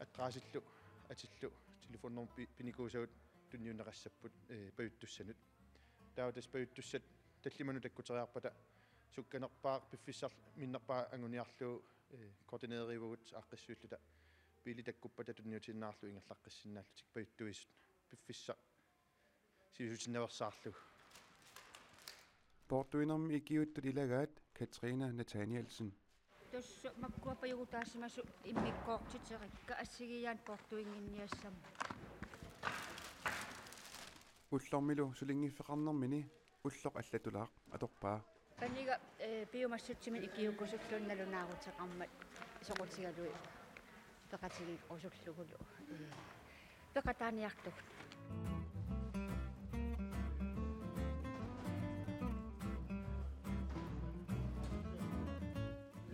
adressillu, atillu, telefonnummer pi-, pinikuusagut tunniunneqassapput, eh, pajuttussanut. Taava tassa pajuttussat tallimanut takkuteriarpata sukkanerpaaq piffissaq minnerpaaq anguniarlugu, eh, koordineeriuvugut aaqqissuilluta biili takkuppata tunniutiinnarlugu ingerlaqqissinnaallutik pajuttuisut piffissaq siusutinnaveersaarlugu. Poortuinermi ikiuuttut ilagaat Katrine Nathanielsen. Tassa makkua pajugutaasimasut immikkoortiterikka assigiiaanut poortuinnginniassammat. Ullormilu sulinngiffeqarnermini ulloq allatulaaq atorpaa. Paniga, eh, piumassutsiminnik ikiuukkusulluni nalunaaruteqarmat soqutigalugit peqatigerusullugulu, eh, peqataaniartugut.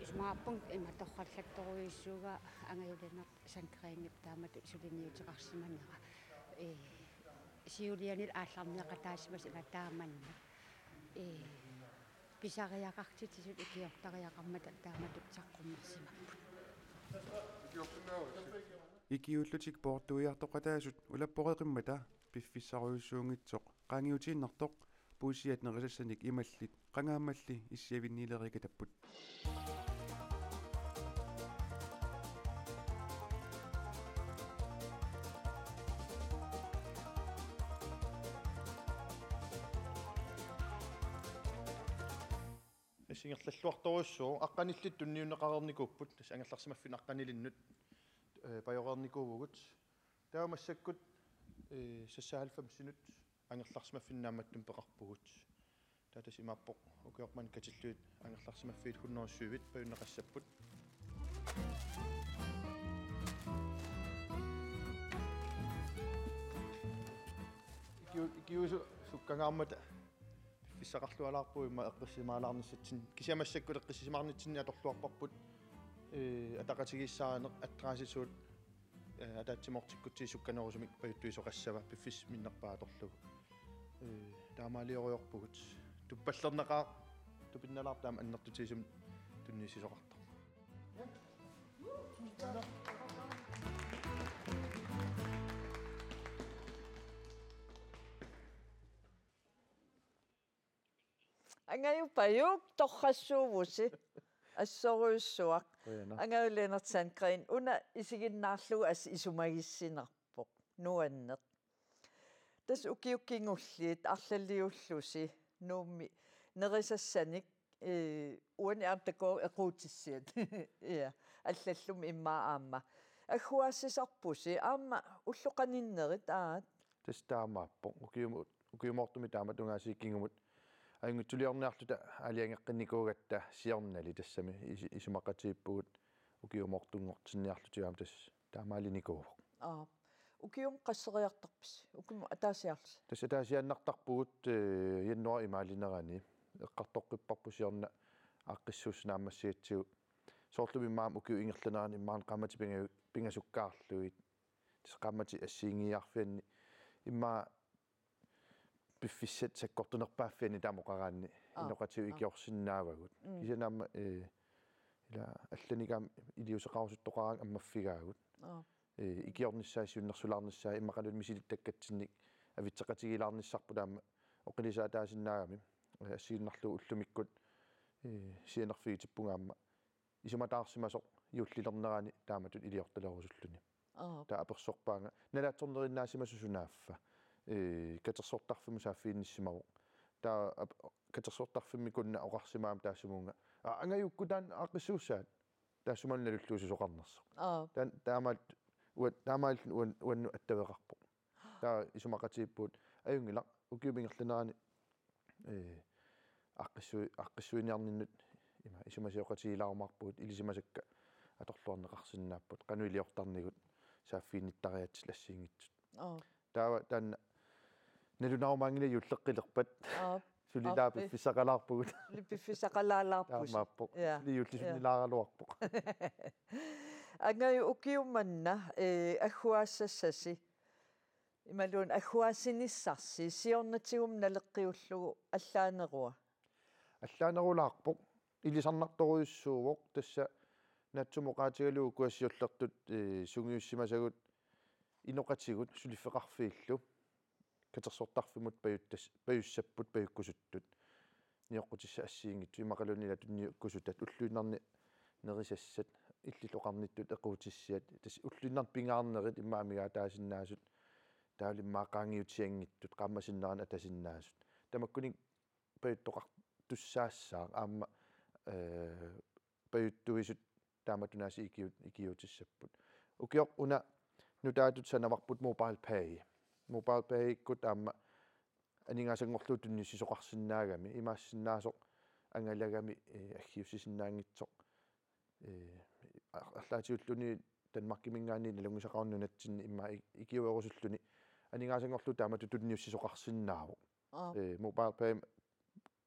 Isumaqarpunga ima torrallattorujussuugaa angajulineq Sandgreenip taamatut suliniuteqarsimanera. Ee, siulianilu aallarniaqataasimasut ila taamanna. Ee, pisariaqartitsisut ikiortariaqarmata taamatut saqqummersimapput. Ikiuullutik poortuiartoqataasut ulapporeqimmata piffissarujussuunngitsoq qaangiutiinnartoq puisit nerisassanik imallit qangaammalli issiavinniileriikatapput. Tassa ingerlalluartorujussuuvoq, aqqanillit tunniunneqareernikuupput, tassa angerlarsimaffinnut aqqanilinnut, eh, pajoreernikuuvugut. Taava massakkut, eh, seksoghalvfemsinut angerlarsimaffinnik naammattumik peqarpugut. Taava tassa imaappoq ukioq manna katillugit angerlarsimaffiit hundrede syvit pajunneqassapput. Ikiu-, ikiuusut sukkangaarmata piffissaqarlualaarpugut immaqa eqqissisimaalaarnissatsinni. Kisianni massakkut eqqissisimaarnitsinni atorluarparput, eh, ataqatigiissaarineq, adressip suut, eh, ataatsimoortikkutsigu sukkanerusumik pajuttuisoqassava piffissaq minnerpaaq atorlugu. Eh, taamaaliorujorpugut. Tuppallernaqaaq, tupinnalaarpoq taama annertutigisumik tunniussisoqartoq. Angajupajuk torrassuuvusi. Assorujussuaq. Qujanaq. Angaju Lennert Sandgreen, una isiginnaarlugu assut isumagissinarpoq. Nuanneq. Tassa ukiut kingulliit arlaliullusi Nuummi nerisassanik, ee, uani aamma takuuk equutissiat. Ja, allallumi immaqa aamma. Agguaassisarpusi aamma ullut qaninnerit aat? Tassa taamaappoq. Ukiumut, ukiumoortumik taamatut ungaasiit kingumut ajunngitsuliorniarluta aalajangeqqinnikuugatta siornali tassami is-, isumaqatigiippugut ukiumoortunngortinniarluta aamma tassa taamaalinikuuvoq. Aa. Ukiumut qasseriartorpisi? Ukiumut ataasiarlusi? Tassa ataasiaannartarpugut, eh, januaarip imaalinerani. Eqqartoqqipparput siorna aaqqissuussat naammassigatsigu. Soorlumi immaqa ukiup ingerlanerani immaqa qaammatit pinga-, pingasukkaarlugit. Tassa qaammatit assigiinngiiaarfianni immaqa piffissat sakkortunerpaaffianni taama oqaraanni. Aa, inoqatigut aa. Ikiorsinnaavagut. Mm. Kisianni aamma, eh, ila allanik aamma iliuuseqarusuttoqaraangat ammaffigaagut. Aa. Eh, ikiornissaat siunnersulaarnissaat immaqaluunniit misilittakkatsinnik avitseqatigiilaarnissarput taama oqilisaataasinnaagami. Eh, assigiinnarlugu ullumikkut, eh, sianerfigitippunga aamma isumataarsimasoq juullilernerani taamatut iliortalerusulluni. Aap. Taava apersorpaanga. Nalaatsornerinnaasimasoq sunaaffa. Ee, katersortarfimmut saaffiginnissimavoq. Taava ap-, katersortarfimmi kunna oqarsimaama taassumunnga: "Aa, angajukku taanna aaqqissuussaat." Taassuma nalulluusisoqarnersoq. Aa. Taan-, taamaat-, ua-, taamaalilluni uan-, uannut attaveqarpoq. Taava isumaqatigiippugut ajunngilaq ukiup ingerlanerani, ee, aaqqissui-, aaqqissuiniarninnut ima isumasioqatigiilaarumaarpugut, ilisimasakka atorluarneqarsinnaapput, qanoq iliortarnigut saaffiginnittariaatsillu assigiinngitsut. Aa. Taava taanna nalunarumaanngilaq juulleqqilerpat. Aap. Suli Aappi. Piffissaqalaarpugut. Suli piffissaqalaalaarpusi. Taamaappoq. Ja. Suli juullisunnilaaraluarpoq. Angaju ukiumanna, ee, agguaassassasi. Imaluunniit agguaassinissarsi siornatigummi naleqqiullugu allaanerua. Allaanerulaarpoq. Ilisarnartorujussuuvoq tassa naatsumik oqaatigalugu ukua siullertut, ee, sungiussimasagut inoqatigut suliffeqarfiillu katersortarfimmut pajuttas-, pajussapput pajukkusuttut. Nioqqutissat assigiinngitsut immaqaluunniit ila tunniukkusutat ulluinnarni nerisassat, illit oqarnittut equutissiat, tassa ulluinnarni pingaarnerit immaqa amigaataasinnaasut, taavalu immaqa qaangiutianngitsut, qaammasinnerani atasinnaasut. Tamakkununnga pajuttoqartussaassaaq aamma, ee, pajuttuisut taamatut aasiit ikiu-, ikiuutissapput. Ukioq una nutaatut sanavarput MobilePay. MobilePayikkut aamma aningaasanngorlugu tunniussisoqarsinnaagami, imaassinnaasoq angalagami, ee, aggiussisinnaanngitsoq, ee, ar-, arlaatigulluunniit Danmarkiminngaanniit nalunngisaqaruni nunatsinni immaqa i-, ikiuerusulluni aningaasanngorlugu taamatut tunniussisoqarsinnaavoq. Aa. Ee, MobilePay,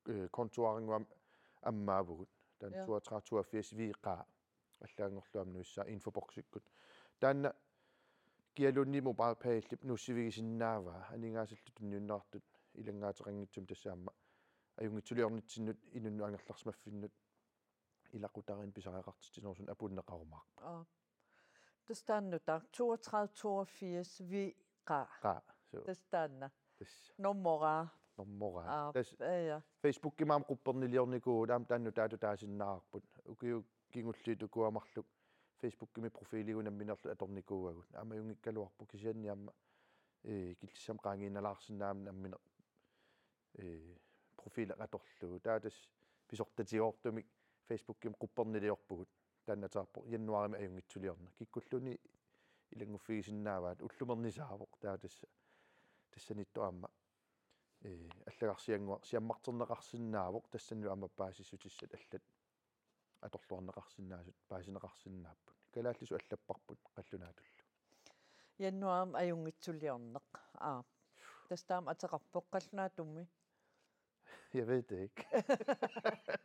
ee, kontoarannguaq ammaavugut. Taanna Ja. toogtredive toogfirs V Q allaanngorlugu aamma nuissaaq infoboksikkut. Taanna kialuunniit MobilePayillu nuussivigisinnaavaa aningaasallu tunniunneqartut ilanngaateqanngitsumik, tassa aamma ajunngitsuliornitsinnut inunnut angerlarsimaffinnut ilaqutariinnut pisariaqartitsinerusunik apuunneqarumaarpoq. Aa. Tassa taanna nutaaq toogtredive toogfirs V Q. Qa, suu. Tassa taanna. Tassa. Normoraa. Normoraa. Aa, Tassa ja, ja. Facebookimi aamma qupperniliornikuuvugut, aamma taanna nutaatut taasinnaavarput. Ukiut kingulliit ukua marluk Facebookimi profiiligut nammineerlutik atornikuuagut. Aamma ajunngikkaluarpoq, kisianni aamma, ee, killissamut qaangiinnalaarsinnaammat nammineq, ee, profiili atorlugu. Taava tassa pisortatigoortumik Facebookimi qupperniliorpugut. Taanna ateqarpoq januaarimi ajunngitsuliorneq. Kikkulluunniit ilannguffigisinnaavat, ullumernisaavoq. Taava tassa, tassaniittoq aamma, ee, allagarsiannguaq siammarterneqarsinnaavoq, tassanilu aamma paasissutissat allat atorluarneqarsinnaasut paasineqarsinnaapput. Kalaallisut allapparput qallunaatullu. Januaarimi ajunngitsuliorneq. Aa. Tassa taama ateqarpoq qallunaatumi. Jeg ved det ikke.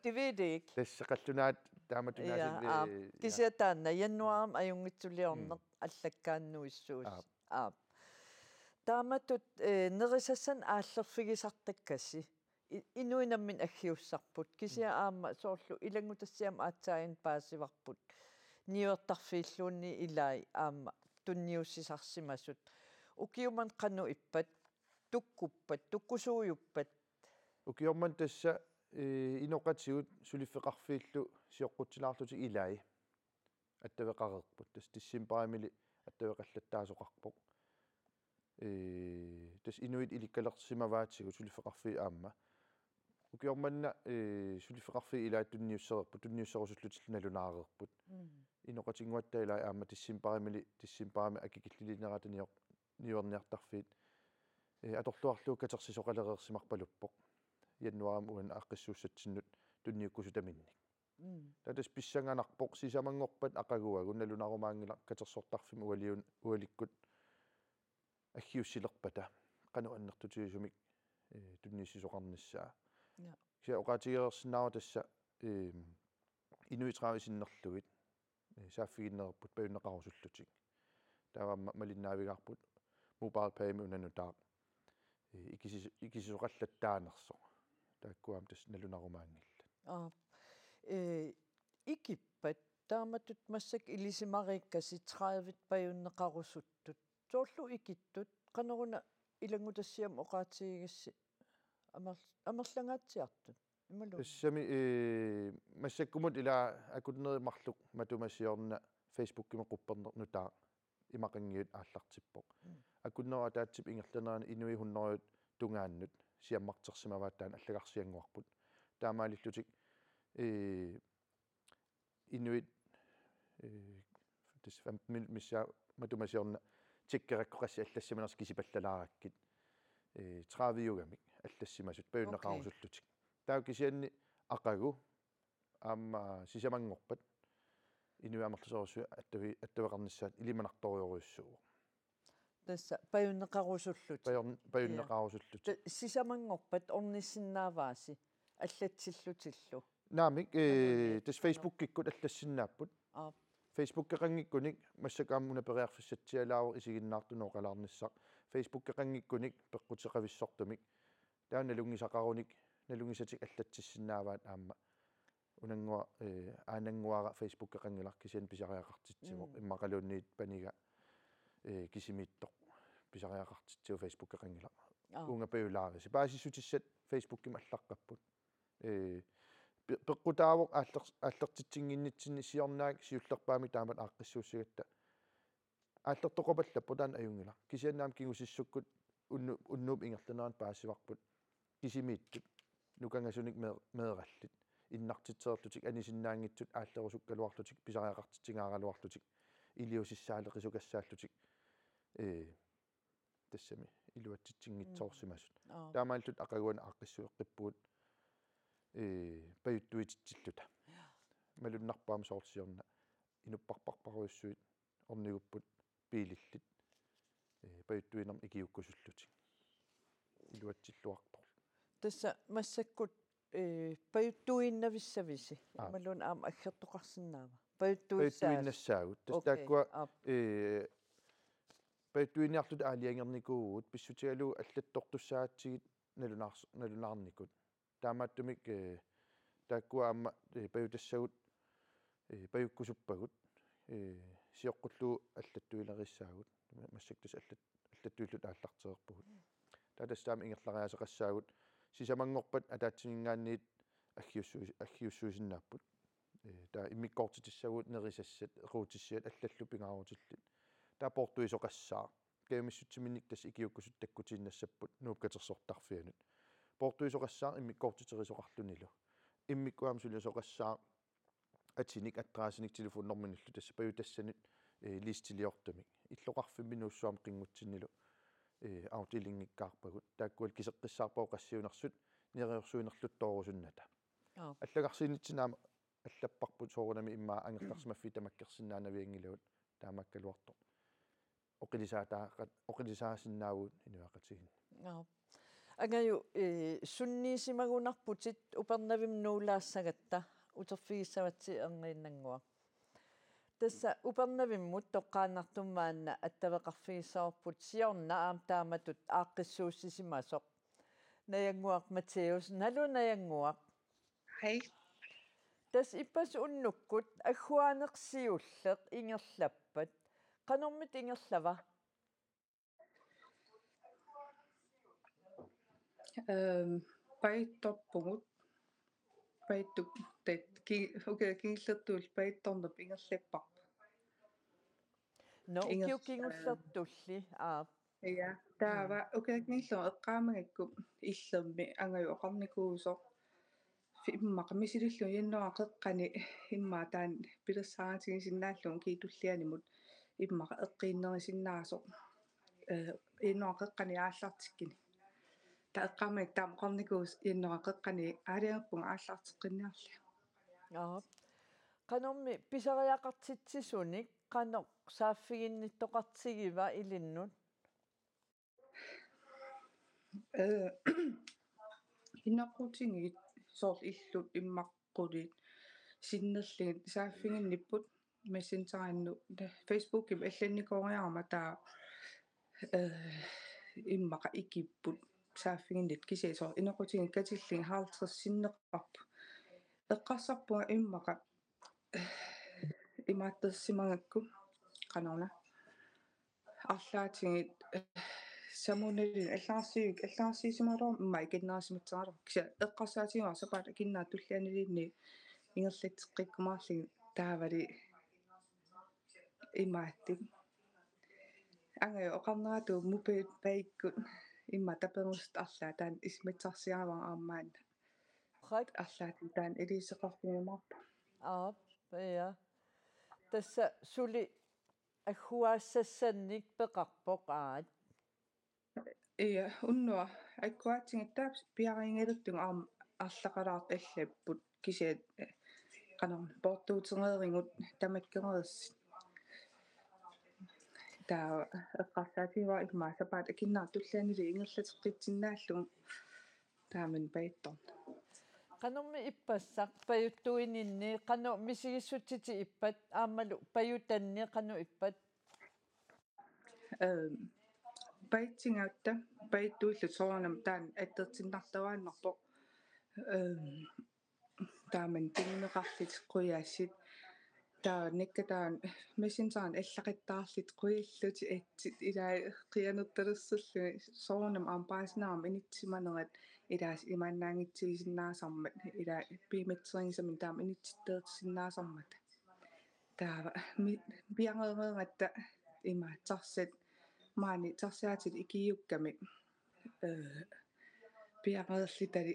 Det ved det ikke. Tassa qallunaat taamatut Ja, aasiit, aap. Ee, ja. Kisianni taanna januaarimi ajunngitsuliorneq Mm. allakkaannuissuusi. Aap. Aap. Taamatut, ee, nerisassanik aallerfigisartakkasi. I-, inuit namminneq aggiussarput. Kisianni Mm. aamma soorlu ilanngutassiami aatsaaginnaq paasivarput. Niuertarfiilluunniit ilai aamma tunniussisarsimasut. Ukiut manna qanoq ippat, tukkuppat, tukkusuujuppat? Ukiut manna tassa, ee, inoqatigut suliffeqarfiillu sioqqutsilaarlutik ilai attaveqareerput. Tassa decembarimili attaveqallattaasoqarpoq. Ee, tassa inuit ilikkalersimavaatigut suliffeqarfiit aamma. Ukiut manna, ee, suliffeqarfiit ilai tunniussereerput, tunniusserusullutillu nalunaareerput. Mm. Inoqatinnguatta ilai aamma decembarimili, decembarimi akikilliliinerata nioq-, niuerniartarfiit, ee, atorluarlugu katersisoqalereersimarpaluppoq. Januaarimi uani aaqqissuussatsinnut tunniukkusutaminnik. Mm. Taava tassa pissanganarpoq, sisamanngorpat aqaguagu nalunarumaanngilaq katersortarfimmi ualiun-, ualikkut aggiussilerpata qanoq annertutigisumik, ee, tunniussisoqarnissaa. Ja. Kisianni oqaatigereersinnaavara tassa, ee, inuit tredive sinnerlugit, ee, saaffiginnerupput pajunneqarusullutik. Taava aamma malinnaavigaarput MobilePaymi una nutaaq, ee, ikisis-, ikisisoqallattaanersoq. Taakkua aamma tassa nalunarumaanngillat. Aa. Ee, ikippat taamatut massakkut ilisimariikkasi tredive pajunneqarusuttut. Soorlu ikittut, qanoruna ilanngutassiami oqaatigigissi amer-, amerlangaatsiartut? Imaluunniit. Tassami, ee, massakkumut ila akunneri marluk matuma siorna Facebookimi qupperneq nutaaq imaqanngiut aallartippoq. Mm. Akunnerup ataatsip ingerlanerani inuit hundredet tungaannut siammartersimavaat taanna allagarsiannguarput. Taamaalillutik, ee, inuit Ee, tassa femten minut missaa matuma siorna tjekkerakku qassit allassimanersut kisipallalaarakkit. Ee, tredive-ugamik allassimasut pajunneqarusullutik. Taava kisianni aqagu aamma sisamanngorpat inuit amerlasoorsuit attavi-, attaveqarnissaat ilimanartorujorujussuuvoq. Tassa pajunneqarusullutik. Pajun-, pajunneqarusullutik. Ta-, sisamanngorpat ornissinnaavaasi allatsillutillu. Naamik, ee, tassa Facebookikkut allassinnaapput. Aap. Facebookeqanngikkunik massakkut aamma una periarfissatsialaavoq isiginnaartunut oqalaarnissaq. Facebookeqanngikkunik peqquteqavissortumik. Taava nalunngisaqarunik, nalunngisatik allatsissinnaavaat aamma. Unanngua-, ee, aanannguara Facebookeqanngilaq kisianni pisariaqartitsivoq. Mm. Immaqaluunniit paniga, ee, kisimiittoq pisariaqartitsivoq Facebookeqanngilaq. Aap. Uunga pajulaarisi. Paasissutissat Facebookimi allaqqapput. Ee, pe-, peqqutaavoq aalleq-, aallertitsinnginnitsinni siornaak siullerpaamik taamatut aaqqissuussigatta. Aallertoqapallaarpoq taanna ajunngilaq. Kisianni aamma kingusissukkut unnu-, unnuup ingerlanerani paasivarput. Kisimiittut. Nukangasunik mee-, meerallit. Innartitseerlutik anisinnaanngitsut aallerusukkaluarlutik pisariaqartitsigaaraluarlutik. Iliuusissaaleqisukassaallutik. Ee, tassami iluatsitsinngitsoorsimasut. Mm. Aap. Taamaalilluta aqaguani aaqqissueqqippugut, ee, pajuttuititsilluta. Ja. Malunnarpoq aamma soorlu siorna inupparparparujussuit ornigupput biilillit, ee, pajuttuinermik ikiuukkusullutik. Iluatsilluartorlu. Tassa massakkut, ee, pajuttuinnavissavisi. Aap. Imaluunniit aamma aggertoqarsinnaava? Pajuttuissaas-. Pajuttuinnassaagut. Tassa okay, taakkua, aap. Ee, pajuttuiniarluta aalajangernikuuvugut pissutigalugu allattortussaagatsigit nalunaars-, nalunaarnikut. Taamaattumik, ee, taakkua aamma, ee, pajutassagut, ee, pajukkusuppagut, ee, sioqqullugu allattuilerissaagut. Massakkut tassa allat-, allattuilluta aallartereerpugut. Taava tassa taama ingerlariaaseqassaagut sisamanngorpat ataatsiminngaanniit aggiussui-, aggiussuisinnaapput. Ee, taava immikkoortitissagut nerisassat, equutissiat allallu pingaarutillit. Taava poortuisoqassaaq. Kajumissutsiminnik tassa ikiuukkusutut takkutiinnassapput Nuup Katersortarfianut. Poortuisoqassaaq immikkoortiterisoqarlunilu. Immikkut aamma suliasoqassaaq atinik, adressinik, telefonnummernillu tassa pajutassanut, ee, listiliortumik. Illoqarfimmi Nuussuarmi qinngutsinnilu, ee, afdelinngikkaarpagut. Taakkualu kiseqqissaarpagut qassit siunersut neriorsuinerluttoorusunnata. Aap. Allagarsiinitsinni aamma allapparput soorunami immaqa angerlarsimaffiit tamakkersinnaanavianngilagut taamaakkaluartoq. Oqilisaataaqa-, oqilisaasinnaavagut inuiaqatigiinni. Joo. Angaju, ee, sunniisimagunarputit Upernavimmi nuulaassagatta uterfigissavatsigit erniinnannguaq. Tassa Upernavimmut toqqaannartumik maanna attaveqarfigissavarput siorna aamma taamatut aaqqissuussisimasoq. Najannguaq Matthæus, naluara najannguaq. Hej. Tassa ippassaq unnukkut agguaaneq siulleq ingerlappat. Qanormita ingerlava? Øhm, pajuttorpugut. Pajuttup-, tat-, ki-, okay, kingullertuulli pajuttorneq ingerlapparput. Nå, ingerl-, ukiut kingullertulli, aap. Ja, taava, mm, ukiut kingulleq eqqaamagakku illermi angajua oqarnikuusoq. Immaqa misilillugu januaarip qeqqani immaqa taanna pilersaarutigisinnaalluni ukiup tullianimut immaqa eqqiinnarisinnaasoq. Eh, januaarip qeqqani aallartikkuni. Taava eqqaamagakku taama oqarnikuusoq januaarip qeqqani aalajangerpunga aallarteqqinniarlunga. Aap. Qanormi pisariaqartitsisunik qanoq saaffiginnittoqartigiva ilinnut? Eh, inoqutigiit soorlu illut immaqa qulit sinnerlugit saaffiginnipput Messengerinnut, Facebookimi allannikooriarama taava, eh, immaqa ikipput saaffiginnittut kisianni soorlu inoqutigiit katillugit halvtreds sinneqarput. Eqqarsarpunga immaqa imaattorsimagakku qanoruna. Arlaatigut, eh, samuunalin allarsi-, allarsiisimagaluarmat immaqa ikinnerisimassagaluarpoq. Kisianni eqqarsaatigaara sapaatip akunnera tullianiluunniit ingerlatseqqikkumaarlugit taavali imaattut. Angajua oqarneratut MobilePayikkut immaqa taperusut arlaat taanna isummassarsigaluarama aamma maanna. Qat. Arlaatigut taanna iliuuseqarfigiumaarpoq. Aap, ja. Tassa suli agguaassassannik peqarpoq aat. Ja, unnuaq agguaatsigatta piariingalertunga aamma arlaqalaartut allapput kisianni, eh, qanormi poortuutereerigut tamakkereersut. Taava eqqarsaatigivara immaqa sapaatip akunnerani tullianili ingerlateqqissinnaallugu taamani pajuttorneq. Qanormi ippassaq pajuttuininni, qanoq misigissutsitit ippat aammalu pajutanni qanoq ippat? Ehm, pajutsigatta pajuttuilluta soorunami taanna attortinnartuaannarpoq. Ehm, taamani tunniunneqarlutik qujaasut. Taava nikka taanna Messengerimi allaqattaarlutik qujallutik atsit ilaa qianertalersorlugit soorunami aamma paasinarmat inissimanerat ilaasa imaannaanngitsigisinnaasarmat ilaa piumassuseqarnissaminnik taama inissittoorsinnaasarmata. Taava mi-, piareereeratta ima tarsat maani tarsaatilik ikiukkami, eh, piareerlutali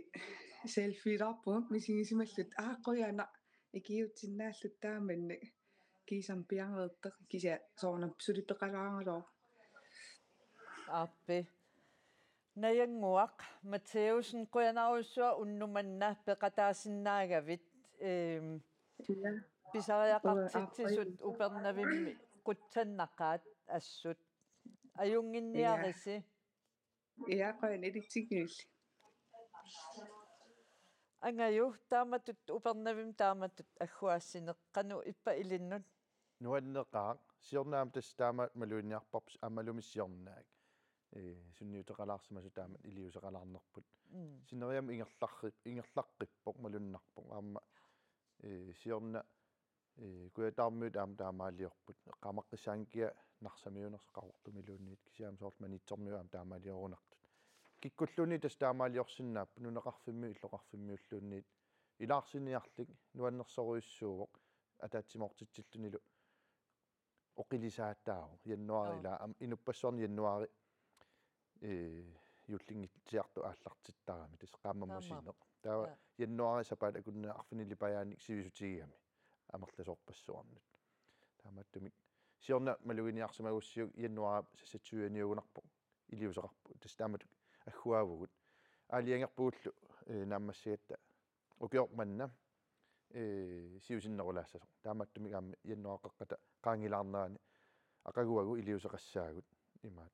selfielarpunga misigisimalluta aa qujanaq ikiutsinnaalluta taamani kiisami piareertaq kisianni soorunami suli peqalaaraluarpoq. Aappi. Najannguaq Matthæussen, qujanarujussuaq unnuk manna peqataasinnaagavit. Ehm, Ja. Pisariaqartitsisut Upernavimmi qutsannaqaat assut. Ajunnginniarisi. Ja, qujan ilitsinnguulli. Angaju, taamatut Upernavimmi taamatut agguaassineq qanoq ippa ilinnut? Nuanneqaaq, siorna aamma tassa taama maluginiarparput aammalumi siornaak. Ee, sunniuteqalaarsimasoq taama iliuuseqalaarnerput. Mm. Sineriammi ingerlarri-, ingerlaqqippoq, malunnarpoq. Aamma, ee, siorna, ee, Kujataarmiut aamma taamaaliorput. Eqqaamaqqissaanga kia Narsamiunersoq Qaqortumiluunniit kisianni soorlu Maniitsormiut aamma taamaaliorunartut. Kikkulluunniit tassa taamaaliorsinnaapput nunaqarfimmiut illoqarfimmiulluunniit. Ilaarsiniarlik nuannersorujussuuvoq ataatsimoortitsillunilu oqilisaataavoq januaari. Joo. Ilaa, am, inuppassuarni januaari, ee, juullinngitsiartoq aallartittarami tassa qaammamusineq. Taava. Taava. Joo. Januaari sapaatip akunnera arfinilipajaanik sivisutigigamik amerlasoorpassuarnut. Taamaattumik siorna maluginiarsimagussiuk januaarip seksogtyveniugunarpoq iliuuseqarpoq. Tassa taamatut agguaavugut. Aalajangerpugullu, ee, naammassagatta ukioq manna, ee, siusinnerulaassasoq. Taamaattumik aamma januaarip qeqqata qaangilaarnerani aqaguagu iliuuseqassaagut imaat.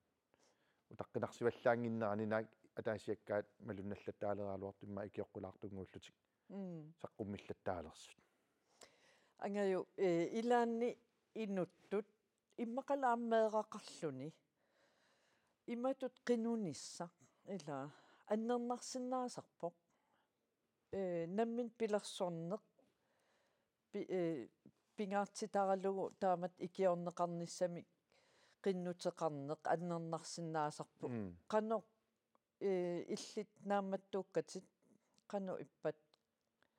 Utaqqinarsivallaannginnerani naak ataasiakkaat malunnallattaaleraluartut immaqa ikioqqulaartunnguullutik. Mm. Saqqummillattaalersut. Angaju, ee, ilaanni inuttut immaqalu aamma meeraqarluni imatut qinunissaq ilaa annernarsinnaasarpoq. Ee, nammineq pilersorneq pi-, ee, pingaartitaralugu taamatut ikiorneqarnissamik qinnuteqarneq annernarsinnaasarpoq. Mm. Qanoq, ee, illit naammattuukkatit qanoq ippat?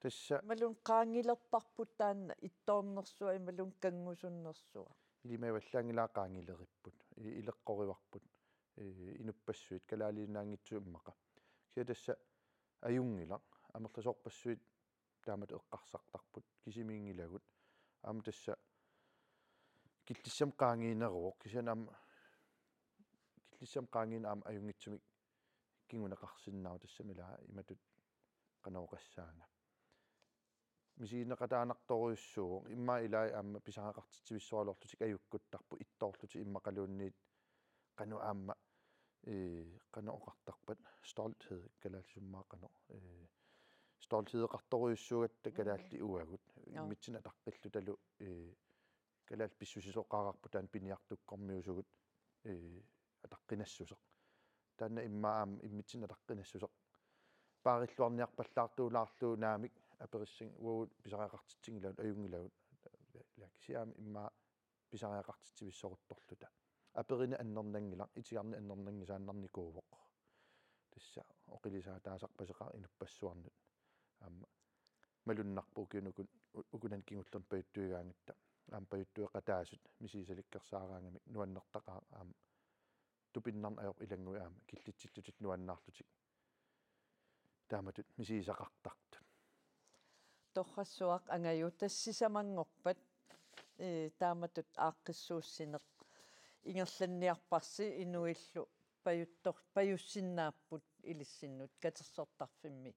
Tassa. Imaluunniit qaangilerparput taanna ittoornersuaq imaluunniit kanngusunnersuaq. Ilimavallaanngilaq qaangileripput. I-, ileqqorivarput. Ee, inuppassuit kalaaliinnaanngitsut immaqa. Kisianni tassa ajunngilaq, amerlasoorpassuit taamatut eqqarsartarput, kisimiinngilagut. Aamma tassa killissamik qaangiineruvoq, kisianni aamma killissamik qaangiineq aamma ajunngitsumik kinguneqarsinnaavoq, tassami ilaa imatut qanoq oqassaanga. Misigineqataanartorujussuuvoq, immaqa ilai aamma pisariaqartitsivissoraluarlutik ajukkuttarput ittoorlutik immaqaluunniit qanoq aamma, ee, qanoq oqartarpat, stolthed kalaallisut immaqa qanoq, ee, stolthedeqartorujussuugatta kalaallit uagut. Joo. Immitsinnut ataqqillutalu, ee, kalaallit pissusisoqareerput taanna piniartukkormiusugut, ee, ataqqinassuseq. Taanna immaqa aamma immitsinnut ataqqinassuseq. Paarilluarniarpallaartuulaarlugu naamik aperissanngilaq uagut pisariaqartitsinngilagut, ajunngilagut. Ilaa kisianni aamma immaqa pisariaqartitsivissoruttorluta. Aperineq annernanngilaq, itigarneq annernanngisaannarnikuuvoq. Tassa oqilisaataasarpaseqaaq inuppassuarnut. Aamma malunnarpoq ukiuni ukun-, u-, ukunani kingullerni pajuttuigaangatta. Aamma pajuttueqataasut misigisalikkersaaraangamik nuannertaqaaq aamma tupinnarneq ajorpoq ilannguit aamma killitsillutik nuannaarlutik taamatut misigisaqartartut. Torrassuaq, angaju, tassa sisamanngorpat ee, taamatut aaqqissuussineq ingerlanniarparsi inuillu pajuttor-, pajussinnaapput ilissinnut katersortarfimmi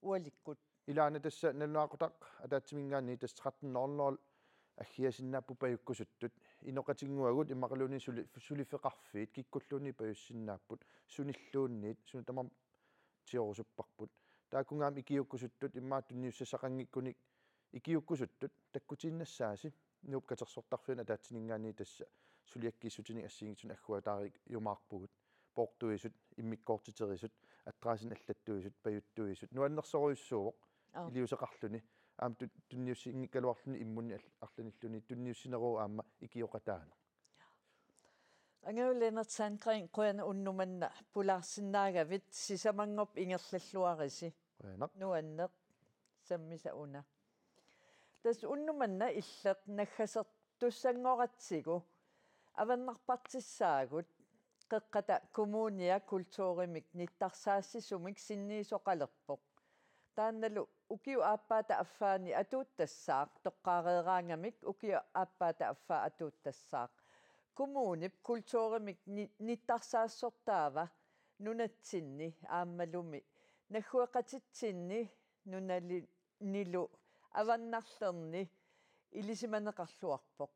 ualikkut. Ilaana tassa nalunaaqutaq ataatsiminngaanniit tassa tretten nul nul aggiasinnaapput pajukkusuttut. Inoqatinnguagut immaqaluunniit suli-, suliffeqarfiit kikkulluunniit pajussinnaapput, sunilluunniit, suna tamarmi tiorusupparput. Taakkunannga aamma ikiuukkusuttut, immaqa tunniussassaqanngikkunik ikiuukkusuttut takkutiinnassaasi. Nuup Katersortarfiani ataatsiminngaanniit tassa suliakkiissutinik assigiinngitsunik agguataariumaarpugut. Poortuisut, immikkoortiterisut, adressinik allattuisut, pajuttuisut, nuannersorujussuuvoq. Aap. Iliuuseqarluni, aamma tu-, tunniussinngikkaluarluni immunnik al-, arlanilluni, tunniussineruvoq aamma ikioqataaneq. Angaju Lennert Sandgreen, qujanaq unnuk manna pulaarsinnaagavit, sisamanngorpat ingerlalluarisi. Qujanaq. Nuanneq, sammisaq una. Tassa unnuk manna illeq naggasertussanngoratsigu avannarpartissaagut, Qeqqata Kommunia kulturimik nittarsaassisumik sinniisoqalerpoq. Taannalu ukiup aappaata affaani atuuttassaaq, toqqaareeraangamik ukiup aappaata affaa atuuttassaaq. Kommunip kulturimik ni-, nittarsaasortaava nunatsinni aammalumi naggueqatitsinni nunali-, nilu avannarlerni ilisimaneqarluarpoq.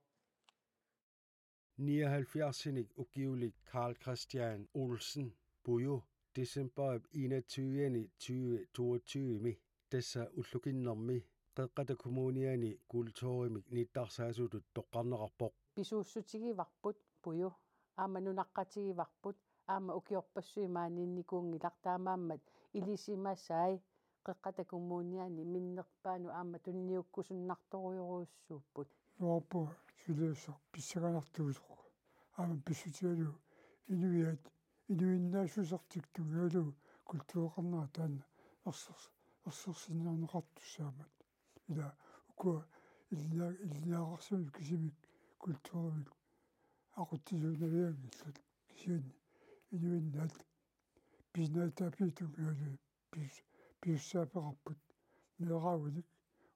Nioghalvfjerdsinik ukiulik Carl Christian Olsen, Puju, decembarip enogtyve tyve toogtyve-mi, tassa ullukinnermi, Qeqqata Kommuniani kulturimik nittarsaasutut toqqarneqarpoq. Pisuussutigivarput Puju, aamma nunaqqatigivarput, aamma ukiorpassuit maaniinnikuunngilaq, taamaammat ilisimasai Qeqqata Kommuniani minnerpaanut aamma tunniukkusunnartorujorujussuupput. Nuarpu suliassaq pissanganartuusoq. Aamma pissutigalugu inuiaat inuinnaassusertik tungalu kultureqarnera taanna ersers-, ersersinniarneqartussaammat. Ila ukua ilinnia-, ilinniagaqarsimasut kisimik kulturimik aqutsisuunavianngillat kisianni inuinnaat pisinaataapiit tungalu pis-, pisussaaffeqarput meeraagunik,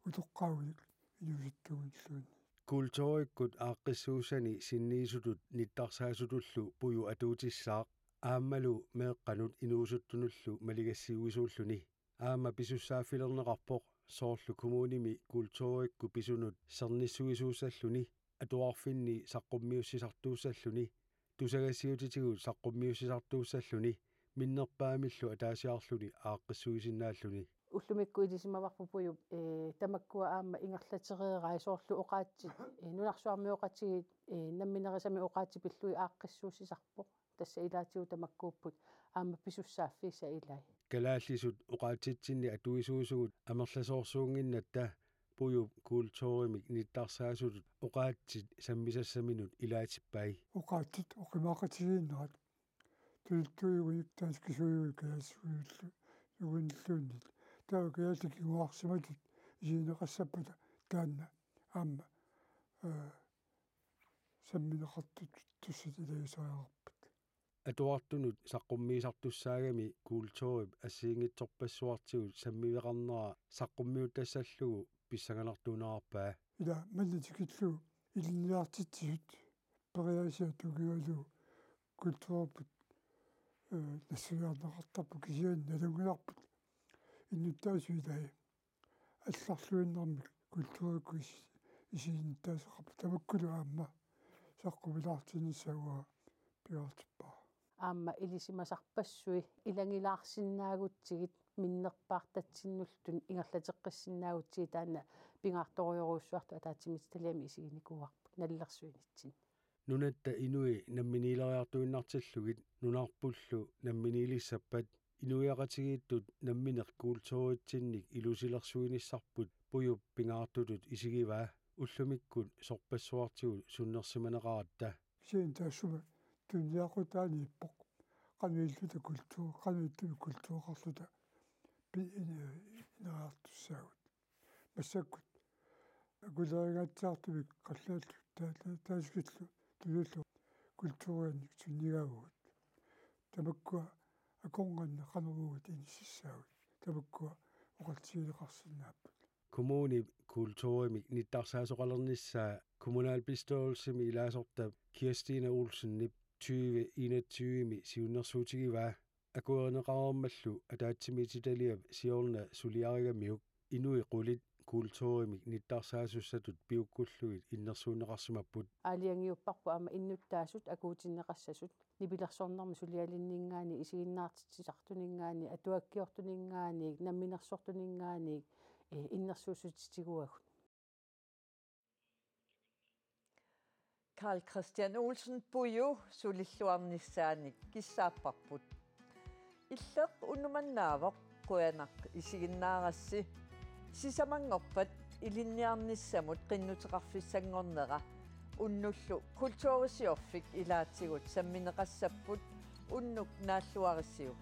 utoqqaagunik, inuusuttuugunilluunniit. Kulturikkut aaqqissuussani sinniisutut nittarsaasutullu Puju atuutissaaq, aammalu meeqqanut inuusuttunullu maligassiuisuulluni. Aamma pisussaaffilerneqarpoq soorlu kommunimi kulturikkut pisunut sernissuisuussalluni, atuarfinni saqqummiussisartuussalluni, tusagassiutitigut saqqummiussisartuussalluni, minnerpaamillu ataasiarluni aaqqissuisinnaalluni. Ullumikkut ilisimavarput Pujup, ee, tamakkua aamma ingerlatereerai soorlu oqaatsit, ee, nunarsuarmioqatigiit, ee, namminerisami oqaatsit pillugit aaqqissuussisarpoq. Tassa ilaatigut tamakkuupput aamma pisussaaffiisa ilai. Kalaallisut oqaatsitsinni atuisuusugut amerlasoorsuunnginnatta Pujup kulturimik nittarsaasutut oqaatsit sammisassaminut ilaatippai. Oqaatsit oqimaaqatigiinnerat tuluttuujugunik danskisuujugunik kalaallisuujugunik ugunilluunniit. Taava kalaallit kinguarsimatut isigineqassappata taanna aamma, ee, sammineqartut tussat ilagisariaqarput. Atuartunut saqqummiisartussaagami kulturip assigiinngitsorpassuartigut sammiveqarnera saqqummiuttassallugu pissanganartuunerarpaa. Ila manna tikillugu ilinniartitsisut periaasiat tungalu kulturerput, ee, nassuiarneqartarput kisianni nalunngilarput innuttaasut ilai allarluinnarmik kulturikkut is-, isiginnittaasoqarput, tamakkulu aamma saqqumilaartinnissaa uanga pingaartippara. Aamma ilisimasarpassui ilanngilaarsinnaagutsigit minnerpaartatsinnullu ingerlateqqissinnaagutsigit taanna pingaartorujorujussuartut ataatsimiititaliami isiginikuuarput nalilersuinitsinni. Nunatta inui namminiileriartuinnartillugit nunarpullu namminiilissappat inuiaqatigiittut nammineq kulturitsinnik ilusilersuinissarput Pujup pingaartutut isigivaa, ullumikkut sorpassuartigut sunnersimaneqaratta. Kisianni taassuma tunniaqutaaniippoq qanoq ililluta kultur-, qanoq ililluta kultureqarluta pi-, ine-, ineriartussaagut. Massakkut akuleringaatsiartumik qallunaatut ta-, ta-, taasikullu tuluillu kulturiannik sunnigaavagut. Tamakkua akornanni qanorugut inississaagut. Tamakkua oqallisigineqarsinnaapput. Kommunip kulturimik nittarsaasoqalernissaa kommunalbestyrelsimi ilaasortap Kirstine Olsenip tyve enogtyve-mi siunnersuutigivaa. Akuerineqareermallu ataatsimiititaliap siorna suliarigamiuk inuit qulit kulturimik nittarsaasussatut piukkullugit innersuunneqarsimapput. Aalajangiupparput aamma innuttaasut akuutinneqassasut nipilersornermi sulialinninngaanniit, isiginnaartitsisartuninngaanniit, atuakkiortuninngaanniit, namminersortuninngaanniit, eh, innersuussutitiguagut. Karl Kristian Olsen Puju sulilluarnissaanik kissaapparput. Illeq unumannaavoq, qujanaq isiginnaarassi. Sisamanngorpat ilinniarnissamut qinnuteqarfissanngornera unnullu kulturisiorfik ilaatigut sammineqassapput, unnuk naalluarisiuk.